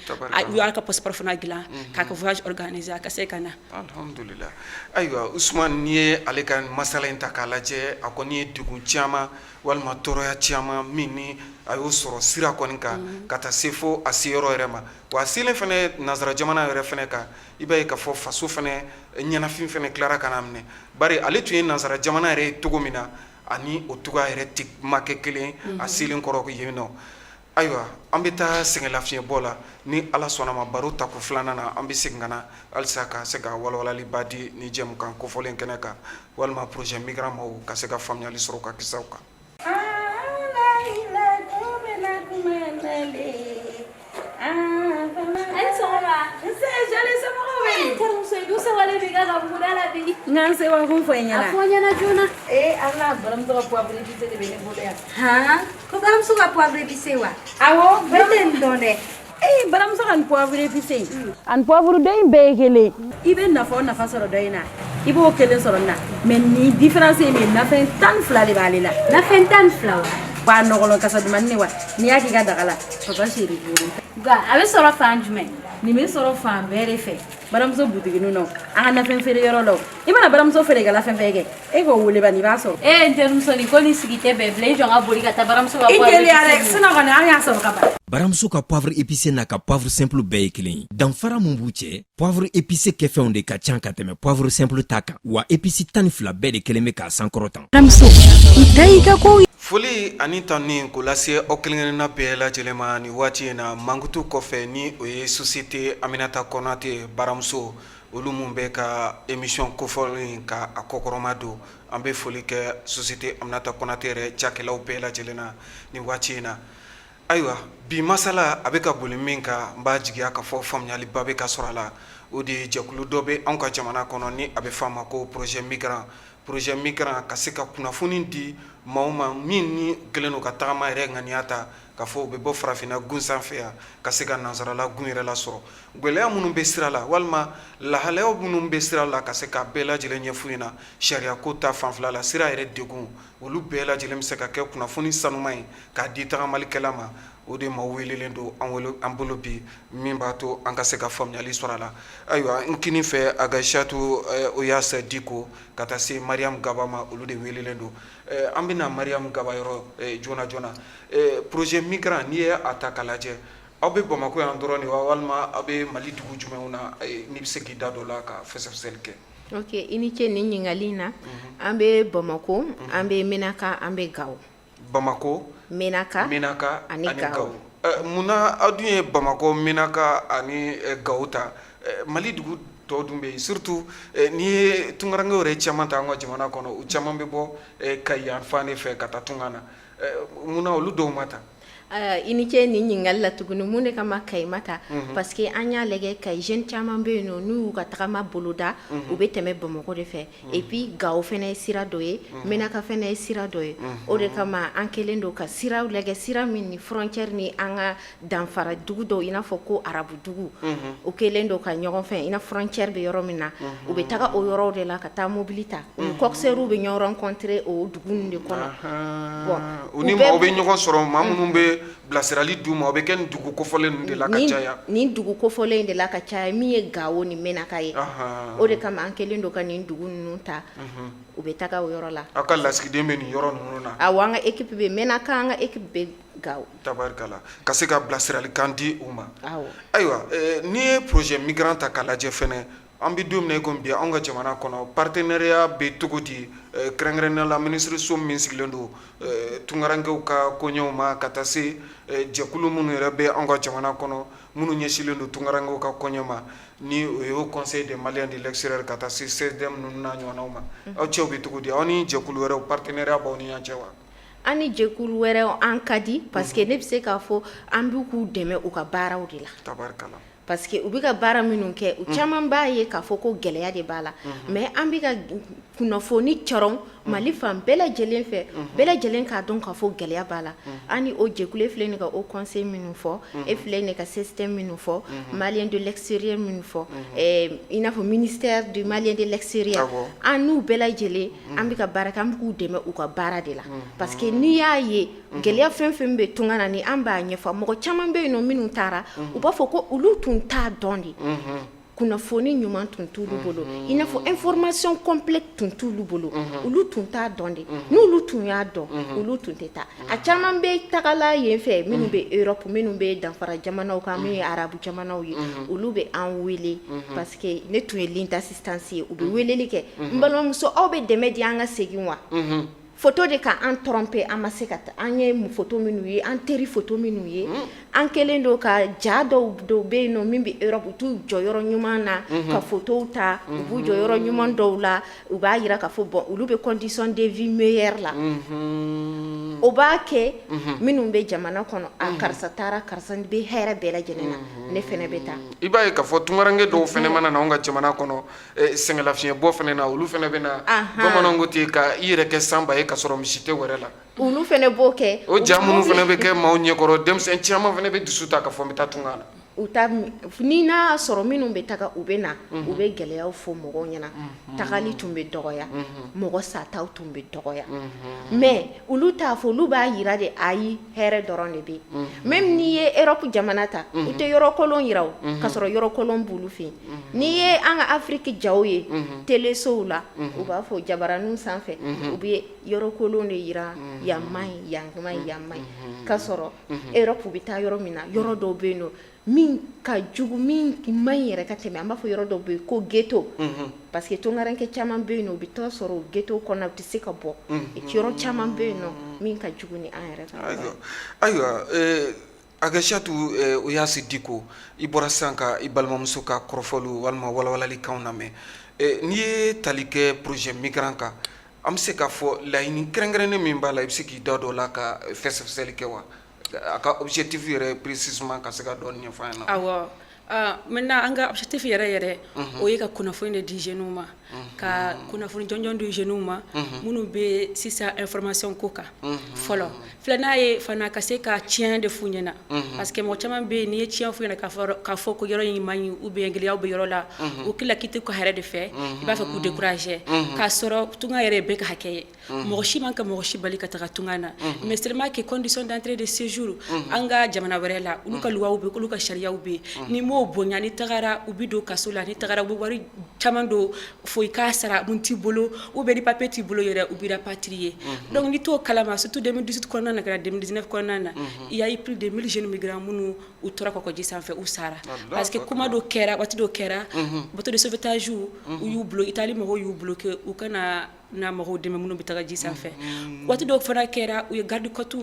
U y'a ka passeport fana dilan k'a ka voyage organiser, a ka se ka na. Alhamdulillah. Ayiwa Usumani, n'i ye ale ka masala in ta k'a lajɛ, a kɔni ye degun caman walima tɔɔrɔya caman min ni a y'o sɔrɔ sira kɔni kan ka taa se fo a seyɔrɔ yɛrɛ ma. Wa a selen fana nansara jamana yɛrɛ fana kan, i b'a ye k'a fɔ faso fana ɲɛnafin fana tilara ka n'a minɛ, bari ale tun ye nansara jamana yɛrɛ ye cogo min na, ani o cogoya yɛrɛ tɛ ma kɛ kelen a selen kɔrɔ yen nɔ. Ayiwa, an bɛ taa sɛgɛnlafiɲɛbɔ la. Ni Ala sɔnna ma, baro tako filanan na, an bɛ segin ka na halisa ka se ka walawalaliba di ni jɛmukan kofɔlen kɛnɛ kan, walima projet migrant maaw ka se ka faamuyali sɔrɔ u ka kisaw kan. Ko baramuso ka poivre épicé wa? Awɔ, ne tɛ nin dɔn dɛ. Ee, baramuso ka nin poivre épicé ani poivre dɔ in bɛɛ ye kelen. I bɛ nafa o nafa sɔrɔ dɔ in na, i b'o kelen sɔrɔ nin na, mais nin différence ye min ye, nafɛn 12 de b'ale la. Nafɛn 12 wa? Wa a nɔgɔlɔ kasa dumanni wa, n'i y'a k'i ka daga la, papa chéri duuru. Nka a bɛ sɔrɔ fan jumɛn? Nin bɛ sɔrɔ fan bɛɛ de fɛ, baramuso butiginin na, an ka nafɛn feere yɔrɔ la. I mana baramuso feerekɛla fɛn fɛn kɛ, e k'o wele bani, i b'a sɔrɔ. Ee, n terimuso, nin ko nin sigi tɛ bɛn bilen. I jɔ n ka boli ka taa baramuso ka I poivre teliya dɛ épicé ɲini. Sinon kɔni, an y'a sɔrɔ ka ban. Baramuso ka poivre épicé n'a ka poivre simple bɛɛ ye kelen ye. Danfara mun b'u cɛ? Poivre épicé kɛfɛnw de ka ca ka tɛmɛ poivre simple ta kan, wa épice 12 bɛɛ de kelen bɛ k'a sankɔrɔta. Baramuso, i ta y'i ka ko. Foli ani tanuni k'o lase aw kelenkelenna bɛɛ lajɛlen ma nin waati in na. Mankutu kɔfɛ, ni o ye société Aminata Konate baramuso, olu mun bɛ ka émission kofɔlen ka a kɔkɔrɔma don, an bɛ foli kɛ société Aminata Konate yɛrɛ cakɛlaw bɛɛ lajɛlen na nin waati in na. Ayiwa, bi masala a bɛ ka boli min kan, n b'a jigiya ka fɔ faamuyaliba bɛ ka sɔrɔ a la. O de ye jɛkulu dɔ bɛ anw ka jamana kɔnɔ ni a bɛ f'a ma ko projet migrant. Projet migrant ka se ka kunnafoni di maaw ma min ni kɛlen don ka tagama yɛrɛ ŋaniya ta ka fɔ u bɛ bɔ farafinna gun sanfɛ yan ka se ka nansarala gun yɛrɛ lasɔrɔ, gɛlɛya minnu bɛ sira la walima lahalayaw minnu bɛ sira la, ka se ka bɛɛ lajɛlen ɲɛf'u ɲɛna sariya ko ta fanfɛla la, sira yɛrɛ degun, olu bɛɛ lajɛlen bɛ se ka kɛ kunnafoni sanuman ye k'a di tagamalikɛla ma. O de maa welelen don an bolo bi, min b'a to an ka se ka faamuyali sɔrɔ a la. Ayiwa, n kini fɛ, Agasatu Oyasa Diko ka taa se Mariam Gaba ma, olu de welelen don. An bɛna Mariam Gaba yɔrɔ joona joona. Projet migrant, n'i ye a ta k'a lajɛ, aw bɛ Bamakɔ yan dɔrɔn de wa, walima aw bɛ Mali dugu jumɛnw na? N'i bɛ se k'i da don o la ka fɛsɛfɛsɛli kɛ. Ok, i ni ce nin ɲininkali in na. An bɛ Bamakɔ, an bɛ Menaka, an bɛ Gawo. Bamakɔ, Menaka, Menaka ani Gawo. Munna aw dun ye Bamakɔ, Menaka ani Gawo ta? Mali dugu tɔw dun bɛ yen, surtout n'i ye tunkarankew yɛrɛ caman ta an ka jamana kɔnɔ, u caman bɛ bɔ Kayi yan fan de fɛ ka taa tunga na. Munna olu dɔw ma ta? I ni ce nin ɲininkali la tuguni. Mun de kama Kayi ma ta? Parce que an y'a lajɛ, Kayi jeune caman bɛ yen nɔ, n'u y'u ka tagama boloda, u bɛ tɛmɛ Bamakɔ de fɛ. Et puis Gawo fana ye sira dɔ ye, Menaka fana ye sira dɔ ye. O de kama an kɛlen don ka siraw lajɛ, sira min ni frontière ni an ka danfara dugu dɔw, i n'a fɔ ko arabu dugu, o kɛlen don ka ɲɔgɔn fɛ, i n'a frontière bɛ yɔrɔ min na, u bɛ taga o yɔrɔw de la ka taa mobili ta. U ni coxeurs bɛ ɲɔgɔn rencontrer o dugu ninnu de kɔnɔ. Bon, u ni maaw bɛ ɲɔgɔn sɔrɔ, maa minnu bɛ bilasirali d'u ma, o bɛ kɛ nin dugu kofɔlen ninnu de la ka caya. Nin dugu kofɔlen in de la ka caya, min ye Gawo ni Menaka ye. O de kama an kɛlen don ka nin dugu ninnu ta, u bɛ taga o yɔrɔ la. Aw ka lasigiden bɛ nin yɔrɔ ninnu na? Awɔ, an ka équipe bɛ Menaka, an ka équipe bɛ Gawo. Tabarikala, ka se ka bilasiralikan di u ma. Ayiwa, n'i ye projet migrant ta k'a lajɛ fɛnɛ, an bɛ don min na i komi bi, anw ka jamana kɔnɔ, partenariat bɛ cogo di, kɛrɛnkɛrɛnnenya la minisiriso min sigilen don tunkarankew ka koɲɛw ma, ka taa se jɛkulu minnu yɛrɛ bɛ anw ka jamana kɔnɔ minnu ɲɛsinlen don tunkarankew ka koɲɛ ma, ni o ye Haut Conseil des Maliens de l'extérieur, ka taa se CSDM ninnu n'a ɲɔgɔnnaw ma, aw cɛw bɛ cogo di? Aw ni jɛkulu wɛrɛw, partenariat b'aw ni ɲɔgɔn cɛ wa? An ni jɛkulu wɛrɛw, an ka di, parce que ne bɛ se k'a fɔ an b'u k'u dɛmɛ u ka baaraw de la. Tabarikala. Parce que u bɛ ka baara minnu kɛ, u caman b'a ye k'a fɔ ko gɛlɛya de b'a la. Mais an bɛ ka kunnafoni cɔrɔn Mali fan bɛɛ lajɛlen fɛ, bɛɛ lajɛlen k'a dɔn k'a fɔ gɛlɛya b'a la. An ni o jɛkulu, e filɛ nin ka haut conseil minnu fɔ, e filɛ nin ka CSTM minnu fɔ, Malien de l'extérieur minnu fɔ, i n'a fɔ ministère du Malien de l'extérieur, an n'u bɛɛ lajɛlen an bɛ ka baara kɛ, an bɛ k'u dɛmɛ u ka baara de la. Parce que n'i y'a ye, gɛlɛya fɛn fɛn bɛ tunga na, ni an b'a ɲɛfɔ, mɔgɔ caman bɛ yen nɔ minnu taara, u b'a fɔ ko olu tun t'a dɔn de, kunnafoni ɲuman tun t'olu bolo, i n'a fɔ information complète tun t'olu bolo, olu tun t'a dɔn de. N'olu tun y'a dɔn, olu tun tɛ taa. A caman bɛ tagala yen fɛ, minnu bɛ Europe, minnu bɛ danfara jamanaw kan, minnu ye arabu jamanaw ye, olu bɛ an wele, parce que ne tun ye ligne d'assistance ye. U bɛ weleli kɛ: "N balimamuso, aw bɛ dɛmɛ di an ka segin wa? Photo de ka an tromper, an ma se ka taa. An ye photo minnu ye, an teri photo minnu ye, an kɛlen don ka ja dɔw dɔw bɛ yen nɔ min bɛ Europe, u t'u jɔ yɔrɔ ɲuman na ka photow ta, u b'u jɔ yɔrɔ ɲuman dɔw la, u b'a jira k'a fɔ bon, olu bɛ condition de vie meilleure la." O b'a kɛ minnu bɛ jamana kɔnɔ: "A, karisa taara, karisa bɛ hɛrɛ bɛɛ lajɛlen na, ne fana bɛ taa." I b'a ye k'a fɔ tunkaranke dɔw fana mana na anw ka jamana kɔnɔ, sɛgɛnlafiɲɛbɔ fana na, olu fana bɛ na, bamananw ko ten, ka i yɛrɛ kɛ sanba ye ka sɔrɔ misi tɛ wɛrɛ la. Olu fana b'o kɛ. O ja minnu fana bɛ kɛ maaw ɲɛkɔrɔ, denmisɛn caman fana bɛ dusu ta ka fɔ n bɛ taa tunga na. U ta ni n'a y'a sɔrɔ minnu bɛ taga, u bɛ na, u bɛ gɛlɛyaw fɔ mɔgɔw ɲɛna. Tagali tun bɛ dɔgɔya, mɔgɔ sataw tun bɛ dɔgɔya, mais olu t'a fɔ, olu b'a jira de ayi, hɛrɛ dɔrɔn de bɛ yen. Même n'i ye Europe jamana ta, u tɛ yɔrɔ kolon jira o, ka sɔrɔ yɔrɔ kolon b'olu fɛ yen. N'i ye an ka Afrique jaw ye telesow la, u b'a fɔ jabaraninw sanfɛ, u bɛ yɔrɔ kolon de jira: yan man ɲi, yan man ɲi, yan man ɲi, k'a sɔrɔ Europe, u bɛ taa yɔrɔ min na, yɔrɔ dɔw bɛ yen nɔ min ka jugu, min man ɲi yɛrɛ ka tɛmɛ. An b'a fɔ yɔrɔ dɔw bɛ yen ko ghetto, parce que tunkaranke caman bɛ yen nɔ, u bɛ taa sɔrɔ o ghetto kɔnɔ, u tɛ se ka bɔ. Yɔrɔ caman bɛ yen nɔ min ka jugu ni an yɛrɛ ka. Ayiwa, Agasatu Oyasi Diko, i bɔra sisan ka i balimamuso ka kɔrɔfɔliw walima walawalalikanw lamɛn. N'i ye tali kɛ projet migrant kan, an bɛ se k'a fɔ laɲini kɛrɛnkɛrɛnnen min b'a la, i bɛ se k'i da dɔ la ka fɛsɛfɛsɛli kɛ wa? A ka objectif yɛrɛ précisément, ka se ka dɔɔnin ɲɛfɔ an ɲɛna. Awɔ, maintenant an ka objectif yɛrɛ yɛrɛ, o ye ka kunnafoni de di jeunes ma, ka kunnafoni jɔnjɔn di jeunes ma minnu bɛ sisan information ko kan fɔlɔ. Filanan ye fana ka se ka tiɲɛ de f'u ɲɛna, parce que mɔgɔ caman bɛ yen, n'i ye tiɲɛ f'u ɲɛna k'a fɔ ko yɔrɔ in man ɲi ou bien gɛlɛyaw bɛ yɔrɔ la, u kila k'i tɛ ka hɛrɛ de fɛ, i b'a fɛ k'u décourager, k'a sɔrɔ tunga yɛrɛ ye bɛɛ ka hakɛ ye. Mɔgɔ si man ka mɔgɔ si bali ka taga tunga na, mais seulement que condition d'entrée de séjour an ka jamana wɛrɛ la, olu ka loi bɛ, olu ka sariyaw bɛ yen. N'i m'o bonya, n'i tagara, u bɛ don kaso la. N'i tagara, u bɛ wari caman don fo i k'a sara mun t'i bolo, ou bien ni papier t'i bolo yɛrɛ, u b'i rapatrier. Donc n'i t'o kalama, surtout 2018 kɔnɔna na ka na 2019 kɔnɔna na, il y a eu plus de 1000 jeunes migrants minnu u tora kɔgɔji sanfɛ, u sara, parce que kuma dɔ kɛra, waati dɔ kɛra, bateau de sauvetage u y'u bloqué, Italie mɔgɔw y'u bloqué, u kana na mɔgɔw dɛmɛ minnu bɛ taga ji sanfɛ. Waati dɔw fana kɛra, u ye garde côte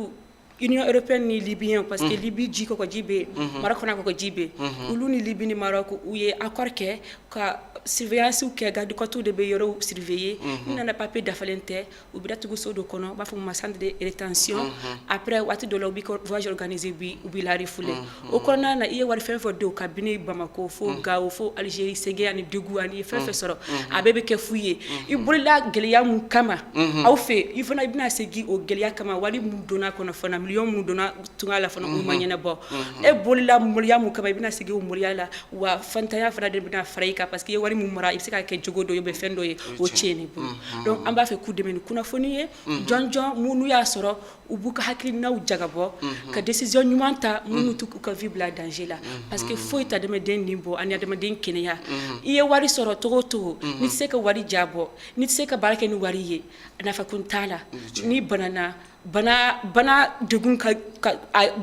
Union européenne ni Libyen, parce que Libye ji kɔgɔji bɛ yen, Maroc fana kɔgɔji bɛ yen, olu ni Libye ni Maroc, u ye accord kɛ ka surveillance kɛ. Garde côte de bɛ yɔrɔw surveiller. N'u nana, papier dafalen tɛ, u bɛ datugu so dɔ kɔnɔ, u b'a fɔ o ma centre de rétention. Après waati dɔ la, u b'i ka voyage organisé, u b'i la refoulé. O kɔnɔna na, i ye wari fɛn fɛn don kabini Bamako fo Gao fo Algérie, sɛgɛn ani degun ani fɛn fɛn sɔrɔ, a bɛɛ bɛ kɛ fu ye. I bolila gɛlɛya mun kama aw fɛ, i fana i bɛna segin o gɛlɛya kama. Wari mun donna kɔnɔ fana, miliyɔn minnu donna tunga la fana, o ma ɲɛnabɔ. E bolila maloya mun kama, i bɛna segin o maloya la. Wa fantanya fana de bɛna fara i kan, parce que i ye wari mun mara, i bɛ se ka kɛ jogo dɔ ye, fɛn dɔ ye, o tiɲɛ bolo. Donc an b'a fɛ k'u dɛmɛ ni kunnafoni ye jɔnjɔn mun n'u y'a sɔrɔ, u b'u ka hakilinaw jagabɔ ka décision ɲuman ta minnu t'u ka vie bila danger la, parce que foyi tɛ adamaden nin bɔ ani adamaden kɛnɛya. I ye wari sɔrɔ cogo o cogo, n'i tɛ se ka wari jabɔ, n'i tɛ se ka baara kɛ ni wari ye, nafa kun t'a la. N'i banana, bana degun ka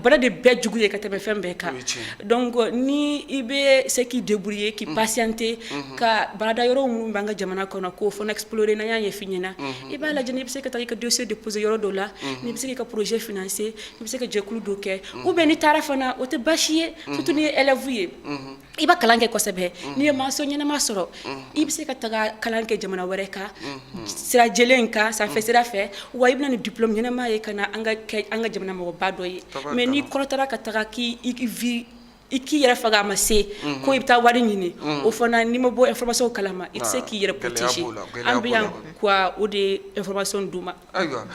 bana de bɛɛ jugu ye ka tɛmɛ fɛn bɛɛ kan. Donc ni i bɛ se k'i débrouiller, k'i patienter, ka baarada yɔrɔ minnu b'an ka jamana kɔnɔ, k'o fana explorer, n'an y'a ɲɛf'i ɲɛna, i b'a lajɛ n'i bɛ se ka taa i ka dossier déposer yɔrɔ dɔ la, n'i bɛ se k'i ka projet financer, i bɛ se ka jɛkulu dɔ kɛ, ou bien n'i taara fana, o tɛ baasi ye, surtout n'i ye élève ye, i b'a kalan kɛ kosɛbɛ, n'i ye mention ɲɛnama sɔrɔ, i bɛ se ka taga kalan kɛ jamana wɛrɛ kan, sira jɛlen kan, sanfɛ sira fɛ, wa i bɛna ni diplôme ɲɛnama ye ka na an ka kɛ an ka jamana mɔgɔba dɔ ye. Mais n'i kɔrɔtara ka taga k'i vie I k'i yɛrɛ faga a ma se ko i bɛ taa wari ɲini, o fana n'i ma bɔ information kalama, i tɛ se k'i yɛrɛ protéger. An bɛ yan ka o de information d'u ma. Ayiwa,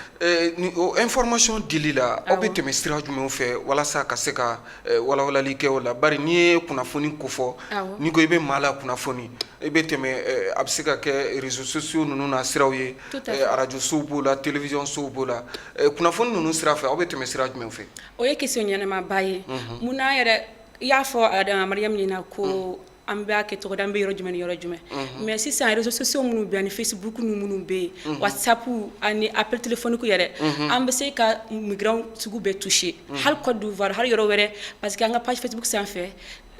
ni o information dili la, aw bɛ tɛmɛ sira jumɛnw fɛ walasa ka se ka walawalali kɛ o la? Bari n'i ye kunnafoni kofɔ, n'i ko i bɛ maa la kunnafoni, i bɛ tɛmɛ, a bɛ se ka kɛ réseaux sociaux ninnu na siraw ye, arajo sow b'o la, télévision sow b'o la. Kunnafoni ninnu sira fɛ, aw bɛ tɛmɛ sira jumɛn fɛ? O ye question ɲɛnamaba ye. Munna yɛrɛ i y'a fɔ Mariam ɲɛna ko an b'a kɛ cogo di, an bɛ yɔrɔ jumɛn ni yɔrɔ jumɛn? Mais sisan, réseaux sociaux minnu bɛ ani Facebook minnu bɛ yen, WhatsApp ani appel téléphonique yɛrɛ, an bɛ se ka migrants sugu bɛɛ toucher, hali Côte d'Ivoire, hali yɔrɔ wɛrɛ, parce que an ka page Facebook sanfɛ,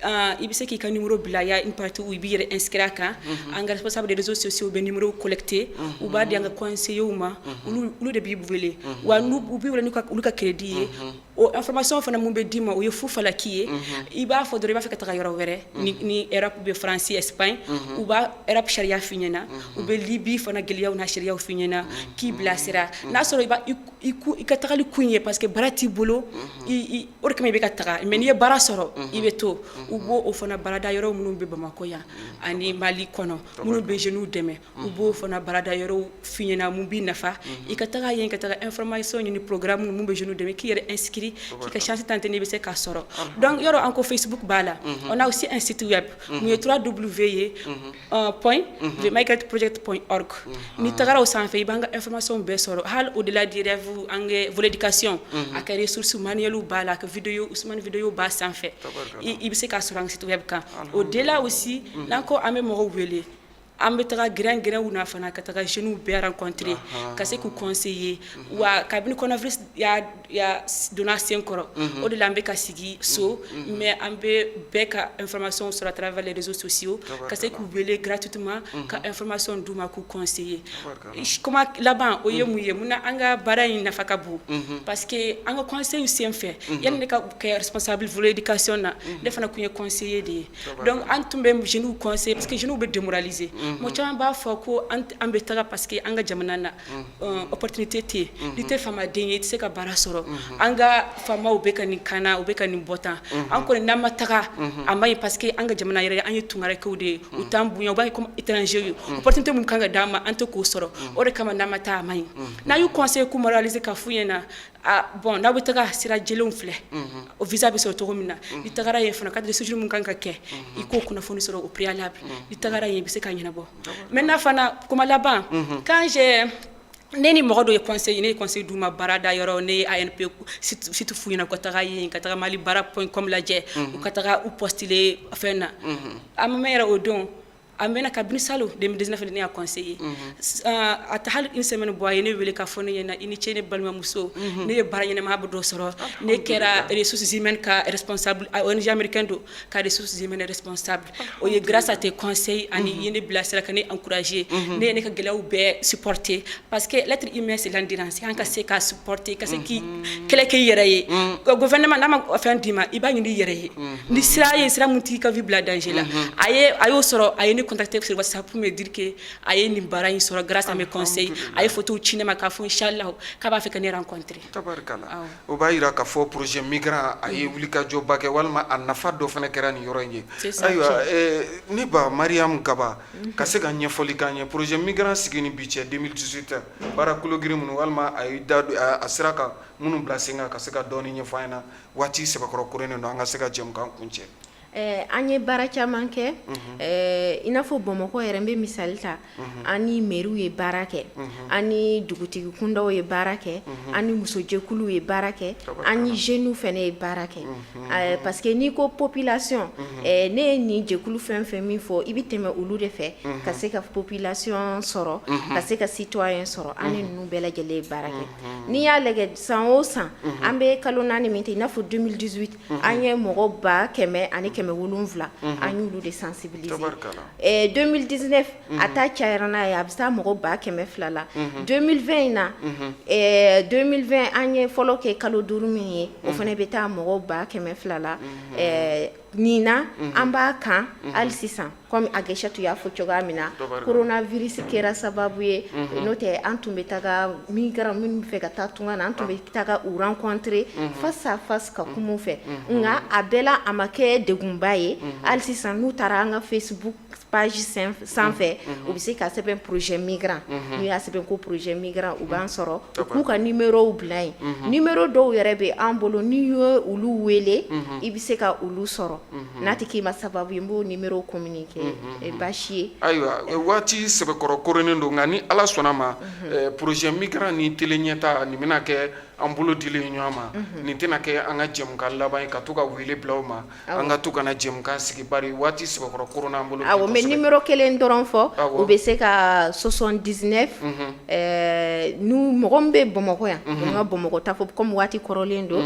i bɛ se k'i ka numéro bila. Il y a une partie où i b'i yɛrɛ inscrire a kan. An ka responsable des réseaux sociaux bɛ numéro collecter, u b'a di an ka conseillers ma, olu de b'i wele. Wa n'u b'i wele n'u ka olu ka crédit ye, o information fana mun bɛ d'i ma, o ye fu falaki ye. I b'a fɔ dɔrɔn i b'a fɛ ka taga yɔrɔ wɛrɛ ni Europe bɛ, France, Espagne, u b'a Europe sariya f'i ɲɛna, u bɛ Libye fana gɛlɛyaw n'a sariyaw f'i ɲɛna, k'i bilasira. N'a sɔrɔ i b'a i ka tagali kun ye parce que baara t'i bolo, i o de kama i bɛ ka taga. Mais n'i ye baara sɔrɔ, i bɛ to. U b'o o fana baarada yɔrɔ minnu bɛ Bamakɔ yan ani Mali kɔnɔ, minnu bɛ jeunes dɛmɛ, u b'o fana baarada yɔrɔw f'i ɲɛna, mun b'i nafa i ka taga yen, ka taga information ɲini, programme mun bɛ jeunes dɛmɛ, k'i yɛrɛ inscrit, k'i ka chance tenter n'i bɛ se k'a sɔrɔ. Donc yɔrɔ an ko Facebook b'a la, on a aussi un site web mun ye 3W ye .themigrantproject.org. N'i tagara o sanfɛ, i b'an ka information bɛɛ sɔrɔ. Hali au delà du rêve, an ka volet éducation, a ka ressources manuelles b'a la, a ka vidéo, Ousmane vidéo b'a sanfɛ, i bɛ se k'a sɔrɔ an ka site web kan. Au delà aussi, n'an ko an bɛ mɔgɔw wele, an bɛ taga grin grinw na fana, ka taga jeunes bɛɛ rencontrer, ka se k'u conseiller. Wa kabini coronavirus ya donna sen kɔrɔ, o de la an bɛ ka sigi so, mais an bɛ bɛɛ ka information sɔrɔ à travers les réseaux sociaux, ka se k'u wele gratuitement, ka information d'u ma, k'u conseiller. Kuma laban, o ye mun ye? Munna an ka baara in nafa ka bon? Parce que an ka conseil sen fɛ, yanni ne ka kɛ responsable volet éducation na, ne fana tun ye conseiller de ye. Donc an tun bɛ jeunes conseiller, parce que jeunes bɛ démoraliser. Mɔgɔ caman b'a fɔ ko an bɛ taga parce que an ka jamana na opportunité tɛ yen, n'i tɛ faamaden ye, i tɛ se ka baara sɔrɔ, an ka faamaw bɛ ka nin kana, u bɛ ka nin bɔ tan, an kɔni n'an ma taga a ma ɲi, parce que an ka jamana yɛrɛ, an ye tunkarakɛw de ye, u t'an bonya, u b'a ye comme étranger ye, opportunité mun kan ka d'an ma, an tɛ k'o sɔrɔ, o de kama n'an ma taa a ma ɲi. N'a y'u conseiller, k'u moraliser, ka f'u ɲɛna: ah bon, n'aw bɛ taga, sira jɛlenw filɛ, o visa bɛ sɔrɔ cogo min na, i tagara yen fana, carte de séjour mun kan ka kɛ, i k'o kunnafoni sɔrɔ au préalable, i tagara yen, i bɛ se ka ɲɛnabɔ. Maintenant fana, kuma laban, quand j'ai ne ni mɔgɔ dɔ ye conseil, ne ye conseil d'u ma baarada yɔrɔ, ne ye ANP site f'u ɲɛna, u ka taga yen, ka taga malibaara.com lajɛ, u ka taga u postuler fɛn na. A ma mɛn yɛrɛ, o don a mɛnna, kabini salon 2019 ne y'a conseillé, a tɛ hali une semaine bɔ, a ye ne wele k'a fɔ ne ɲɛna: i ni ce, ne balimamuso, ne ye baara ɲɛnamaya dɔ sɔrɔ, ne kɛra ressources humaines ka responsable, ONG américain don, ka ressources humaines responsable. O ye grâce à tes conseils, ani i ye ne bilasira, ka ne encourager, ne ye ne ka gɛlɛyaw bɛɛ supporter, parce que l'être humain, c'est l'endurance. An ka se ka supporter, ka se k'i kɛlɛ kɛ i yɛrɛ ye. Gouvernement n'a ma fɛn d'i ma, i b'a ɲini i yɛrɛ ye, ni sira ye sira mun t'i ka vie bila danger la. A ye a y'o sɔrɔ, a ye ne contacter sur WhatsApp pour me dire que a ye nin baara in sɔrɔ grâce à mes conseils. A ye photo ci ne ma k'a fɔ inchallah k'a b'a fɛ ka ne rencontrer. Tabarikala, o b'a yira k'a fɔ projet migrant a ye wulikajɔba kɛ, walima a nafa dɔ fana kɛra nin yɔrɔ in ye. Ayiwa, ne ba Mariam Kaba, ka se ka ɲɛfɔli k'an ye, projet migrant sigi ni bi cɛ 2018, baara kologiri minnu walima a ye da a sera ka minnu bila sen kan, ka se ka dɔɔni ɲɛfɔ an ɲɛna. Waati sɛbɛkɔrɔ koronnen don, an ka se ka jɛmukan kuncɛ. An ye baara caman kɛ, i n'a fɔ Bamakɔ yɛrɛ, n bɛ misali ta, an ni mairie ye baara kɛ, an ni dugutigi kundaw ye baara kɛ, an ni musojɛkuluw ye baara kɛ, an ni jeunes fana ye baara kɛ, parce que n'i ko population, ne ye nin jɛkulu fɛn fɛn min fɔ, i bɛ tɛmɛ olu de fɛ ka se ka population sɔrɔ, ka se ka citoyen sɔrɔ. An ni ninnu bɛɛ lajɛlen ye baara kɛ. N'i y'a lajɛ, san o san, an bɛ kalo 4 min ta, i n'a fɔ 2018, an ye mɔgɔ 170,000, an y'olu de sensibiliser. 2019, a ta cayara n'a ye, a bɛ taa mɔgɔ 200,000 la. 2020 in na, 2020 an ye fɔlɔ kɛ kalo 5 min ye, o fana bɛ taa mɔgɔ 200,000 la. Nin na an b'a kan hali sisan comme Ageshatu y'a fɔ cogoya min na coronavirus kɛra sababu ye n'o tɛ an tun bɛ taga migrants minnu bɛ fɛ ka taa tunga na an tun bɛ taga u rencontrer face à face ka kuma u fɛ nka a bɛɛ la a ma kɛ degunba ye hali sisan n'u taara an ka Facebook page sanfɛ u bɛ se ka sɛbɛn projet migrant n'u y'a sɛbɛn ko projet migrant u b'an sɔrɔ u k'u ka numérow bila yen numéro dɔw yɛrɛ bɛ an bolo n'i ye olu wele i bɛ se ka olu sɔrɔ n'a tɛ k'i ma sababu ye n b'o numéro communiquer baasi ye ayiwa waati sɛbɛkɔrɔ koronnen don nka ni Ala sɔnna ma projet migrant ni télé ɲɛta nin bɛna kɛ an bolo dilen ɲɔgɔn ma nin tɛna kɛ an ka jɛmukan laban ye ka to ka wele bila aw ma an ka to ka na jɛmukan sigi bari waati sɛbɛkɔrɔ koronna an bolo awɔ n bɛ numéro kelen dɔrɔn fɔ u bɛ se ka 79 n'u mɔgɔ min bɛ Bamakɔ yan n ka Bamakɔ ta fɔ comme waati kɔrɔlen don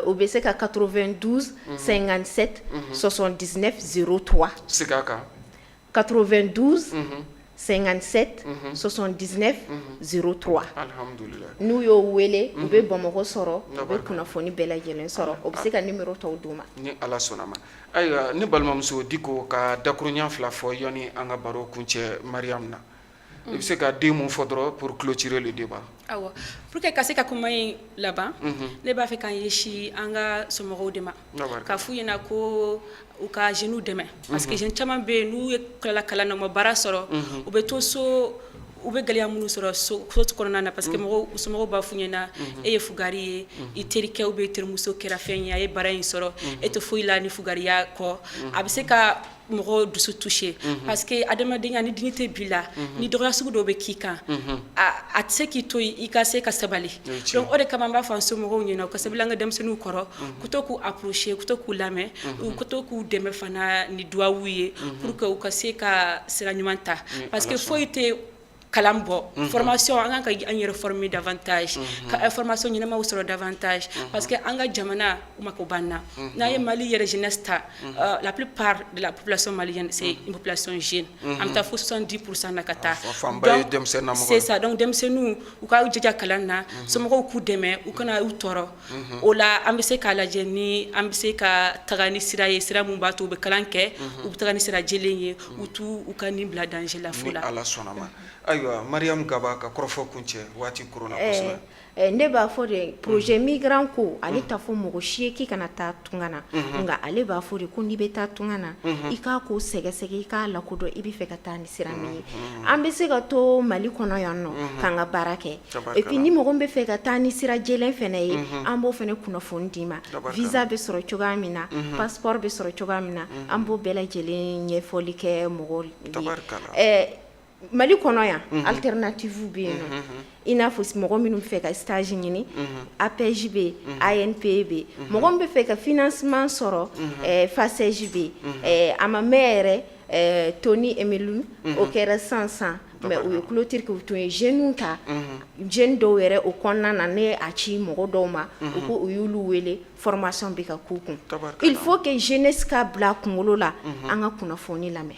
u bɛ se ka 92 57 79 03 segin a kan 92 57 79 03 n'u y'o wele u bɛ Bamakɔ sɔrɔ u bɛ kunnafoni bɛɛ lajɛlen sɔrɔ o bɛ se ka numéro tɔw d'u ma ni Ala sɔnna ma ayiwa ne balimamuso Diko ka dakuruɲa fila fɔ yanni an ka baro kuncɛ Mariam na i bɛ se ka deux mots fɔ dɔrɔn pour clôturer le débat awɔ pour que ka se ka kuma in laban ne b'a fɛ k'an ɲɛsin an ka somɔgɔw de ma k'a f'u ɲɛna ko u ka jeunes dɛmɛ parce que jeune caman bɛ yen n'u ye tilala kalan na u ma baara sɔrɔ u bɛ to so u bɛ gɛlɛya minnu sɔrɔ so kɔnɔna na parce que mɔgɔw somɔgɔw b'a f'u ɲɛna e ye fugari ye i terikɛ ou bien i terimuso kɛra fɛn ye a ye baara in sɔrɔ e tɛ foyi la ni fugariya kɔ a bɛ se ka mɔgɔ dusu toucher parce que adamadenya ni dignité b'i la ni dɔgɔya sugu dɔw bɛ k'i kan a tɛ se k'i to yen i ka se ka sabali donc o de kama an b'a fɔ an somɔgɔw ɲɛna u ka sabali an ka denmisɛnninw kɔrɔ ku to k'u approcher ku to k'u lamɛn u ka to k'u dɛmɛ fana ni duwawu ye pour que u ka se ka sira ɲuman ta parce que foyi tɛ kalan bɔ formation an kan ka an yɛrɛ former davantage ka information ɲɛnamaw sɔrɔ davantage parce que an ka jamana u mako b'an na n'a ye Mali yɛrɛ jeunesse ta la plupart de la population malienne c'est une population jeune an bɛ taa fo 70% na ka taa fanba ye denmisɛnnin c'est ça donc denmisɛnninw u ka jija kalan na somɔgɔw k'u dɛmɛ u kana u tɔɔrɔ o la an bɛ se k'a lajɛ ni an bɛ se ka taga ni sira ye sira min b'a to u bɛ kalan kɛ u bɛ taga ni sira jɛlen ye u t'u u ka nin bila danger la fu la ni Ala sɔnna ma ayiwa Mariam Gaba ka kɔrɔfɔ kuncɛ waati koronna kosɛbɛ Ne b'a fɔ de projet migrant ko ale t'a fɔ mɔgɔ si ye k'i kana taa tunga na nka ale b'a fɔ de ko n'i bɛ taa tunga na i k'a ko sɛgɛsɛgɛ i k'a lakodɔn i bɛ fɛ ka taa ni sira min ye an bɛ se ka to Mali kɔnɔ yan nɔ k'an ka baara kɛ et puis ni mɔgɔ min bɛ fɛ ka taa ni sira jɛlen fana ye an b'o fana kunnafoni d'i ma visa bɛ sɔrɔ cogoya min na passeport bɛ sɔrɔ cogoya min na an b'o bɛɛ lajɛlen ɲɛfɔli kɛ mɔgɔw ye Mali kɔnɔ yan alternative bɛ yen nɔ i n'a fɔ mɔgɔ minnu bɛ fɛ ka stage ɲini APEJ bɛ yen ANPE bɛ yen mɔgɔ min bɛ fɛ ka financement sɔrɔ FACEJ bɛ yen a ma mɛn yɛrɛ Tony Elumelu o kɛra sisan mais u ye clôture kɛ u tun ye jeunes ta jeunes dɔw yɛrɛ o kɔnɔna na ne y'a ci mɔgɔ dɔw ma u ko u y'olu wele formation bɛ ka k'u kun il faut que jeunesse ka bila kunkolo la an ka kunnafoni lamɛn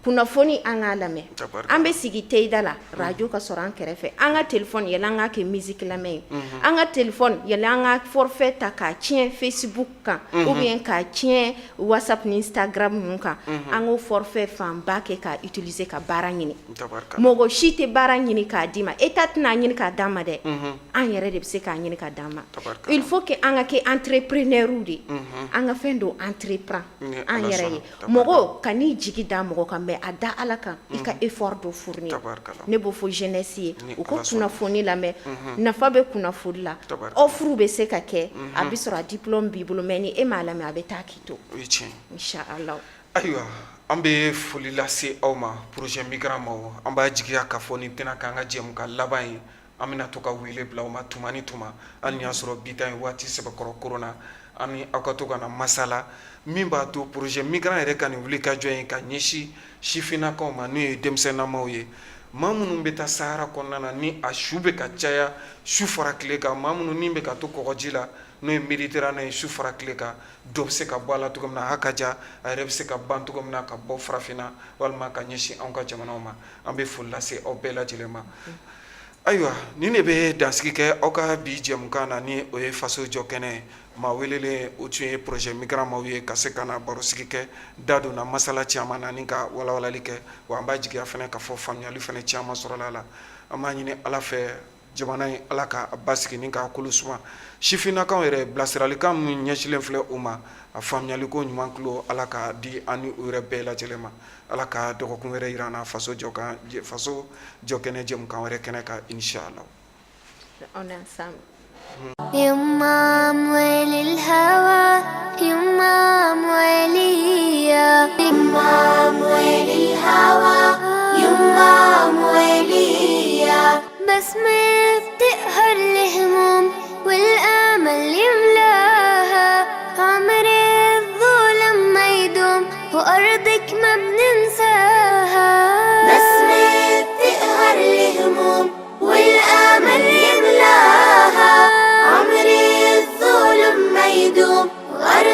kunnafoni an k'a lamɛn an bɛ sigi teyida la radio ka sɔrɔ an kɛrɛfɛ an ka téléphone yɛlɛ an k'a kɛ musique lamɛn ye an ka téléphone yɛlɛ an ka forfait ta k'a tiɲɛ Facebook kan ou bien k'a tiɲɛ WhatsApp ni Instagram ninnu kan an k'o forfait fanba kɛ k'a utiliser ka baara ɲini mɔgɔ si tɛ baara ɲini k'a d'i ma État tɛna ɲini k'a d'an ma dɛ an yɛrɛ de bɛ se k'a ɲini k'a d'an ma il faut que an ka kɛ entrepreneur de ye an ka fɛn dɔ entreprendre an yɛrɛ ye mɔgɔ kan'i jigi da mɔgɔ kan mais a da Ala kan i ka effort dɔ fournir ne b'o fɔ jeunesse ye u ka kunnafoni lamɛn nafa bɛ kunnafoni la offre bɛ se ka kɛ a bɛ sɔrɔ a diplôme b'i bolo mais ni e m'a lamɛn a bɛ taa k'i to inchallah ayiwa an bɛ foli lase aw ma projet migrant maaw an b'a jigiya k'a fɔ nin tɛna k'an ka jɛmukan laban ye an bɛna to ka wele bila aw ma tuma ni tuma hali ni y'a sɔrɔ bi ta in waati sɛbɛkɔrɔ koronna an ni aw ka to ka na masala min b'a to projet migrant yɛrɛ ka nin wulikajɔ in ka ɲɛsin sifinnakaw ma n'o ye denmisɛnnamaw ye maa minnu bɛ taa sahara kɔnɔna na ni a su bɛ ka caya su fara tile kan maa minnu ni bɛ ka to kɔgɔji la n'o ye Méditerranée ye su fara tile kan dɔ bɛ se ka bɔ a la cogo min na a ka ja a yɛrɛ bɛ se ka ban cogo min na ka bɔ farafinna walima ka ɲɛsin anw ka jamanaw ma an bɛ foli lase aw bɛɛ lajɛlen ma. Ayiwa, nin de bɛ dansigi kɛ aw ka bi jɛmukan na, ni o ye Faso Jɔ Kɛnɛ ye. Maa welelen, o tun ye Projet Migrant maaw ye, ka se ka na barosigi kɛ, da donna masala caman na ni ka walawalali kɛ. Wa an b'a jigiya fana ka fɔ faamuyali fana caman sɔrɔla a la. An b'a ɲini Ala fɛ, jamana in, Ala ka basigi ni k'a kolo suma. Sifinnakaw yɛrɛ, bilasiralikan min ɲɛsilen filɛ u ma, a faamuyaliko ɲuman tulo, Ala ka di an ni u yɛrɛ bɛɛ lajɛlen ma. Ala ka dɔgɔkun wɛrɛ jira an na, Faso jɔ kan, Faso Jɔ Kɛnɛ jɛmukan wɛrɛ kɛnɛ kan, inshallah. On est ensemble. يما أموال الهوى، يما أمواليا، يما أموال الهوى، يما أمواليا. بسمة بتقهر الهموم والأمل يملاها، عمر الظلم ما يدوم وأرضك ما بننساها. بسمة بتقهر الهموم والأمل يملاها، عمر الظلم ما يدوم وأرضك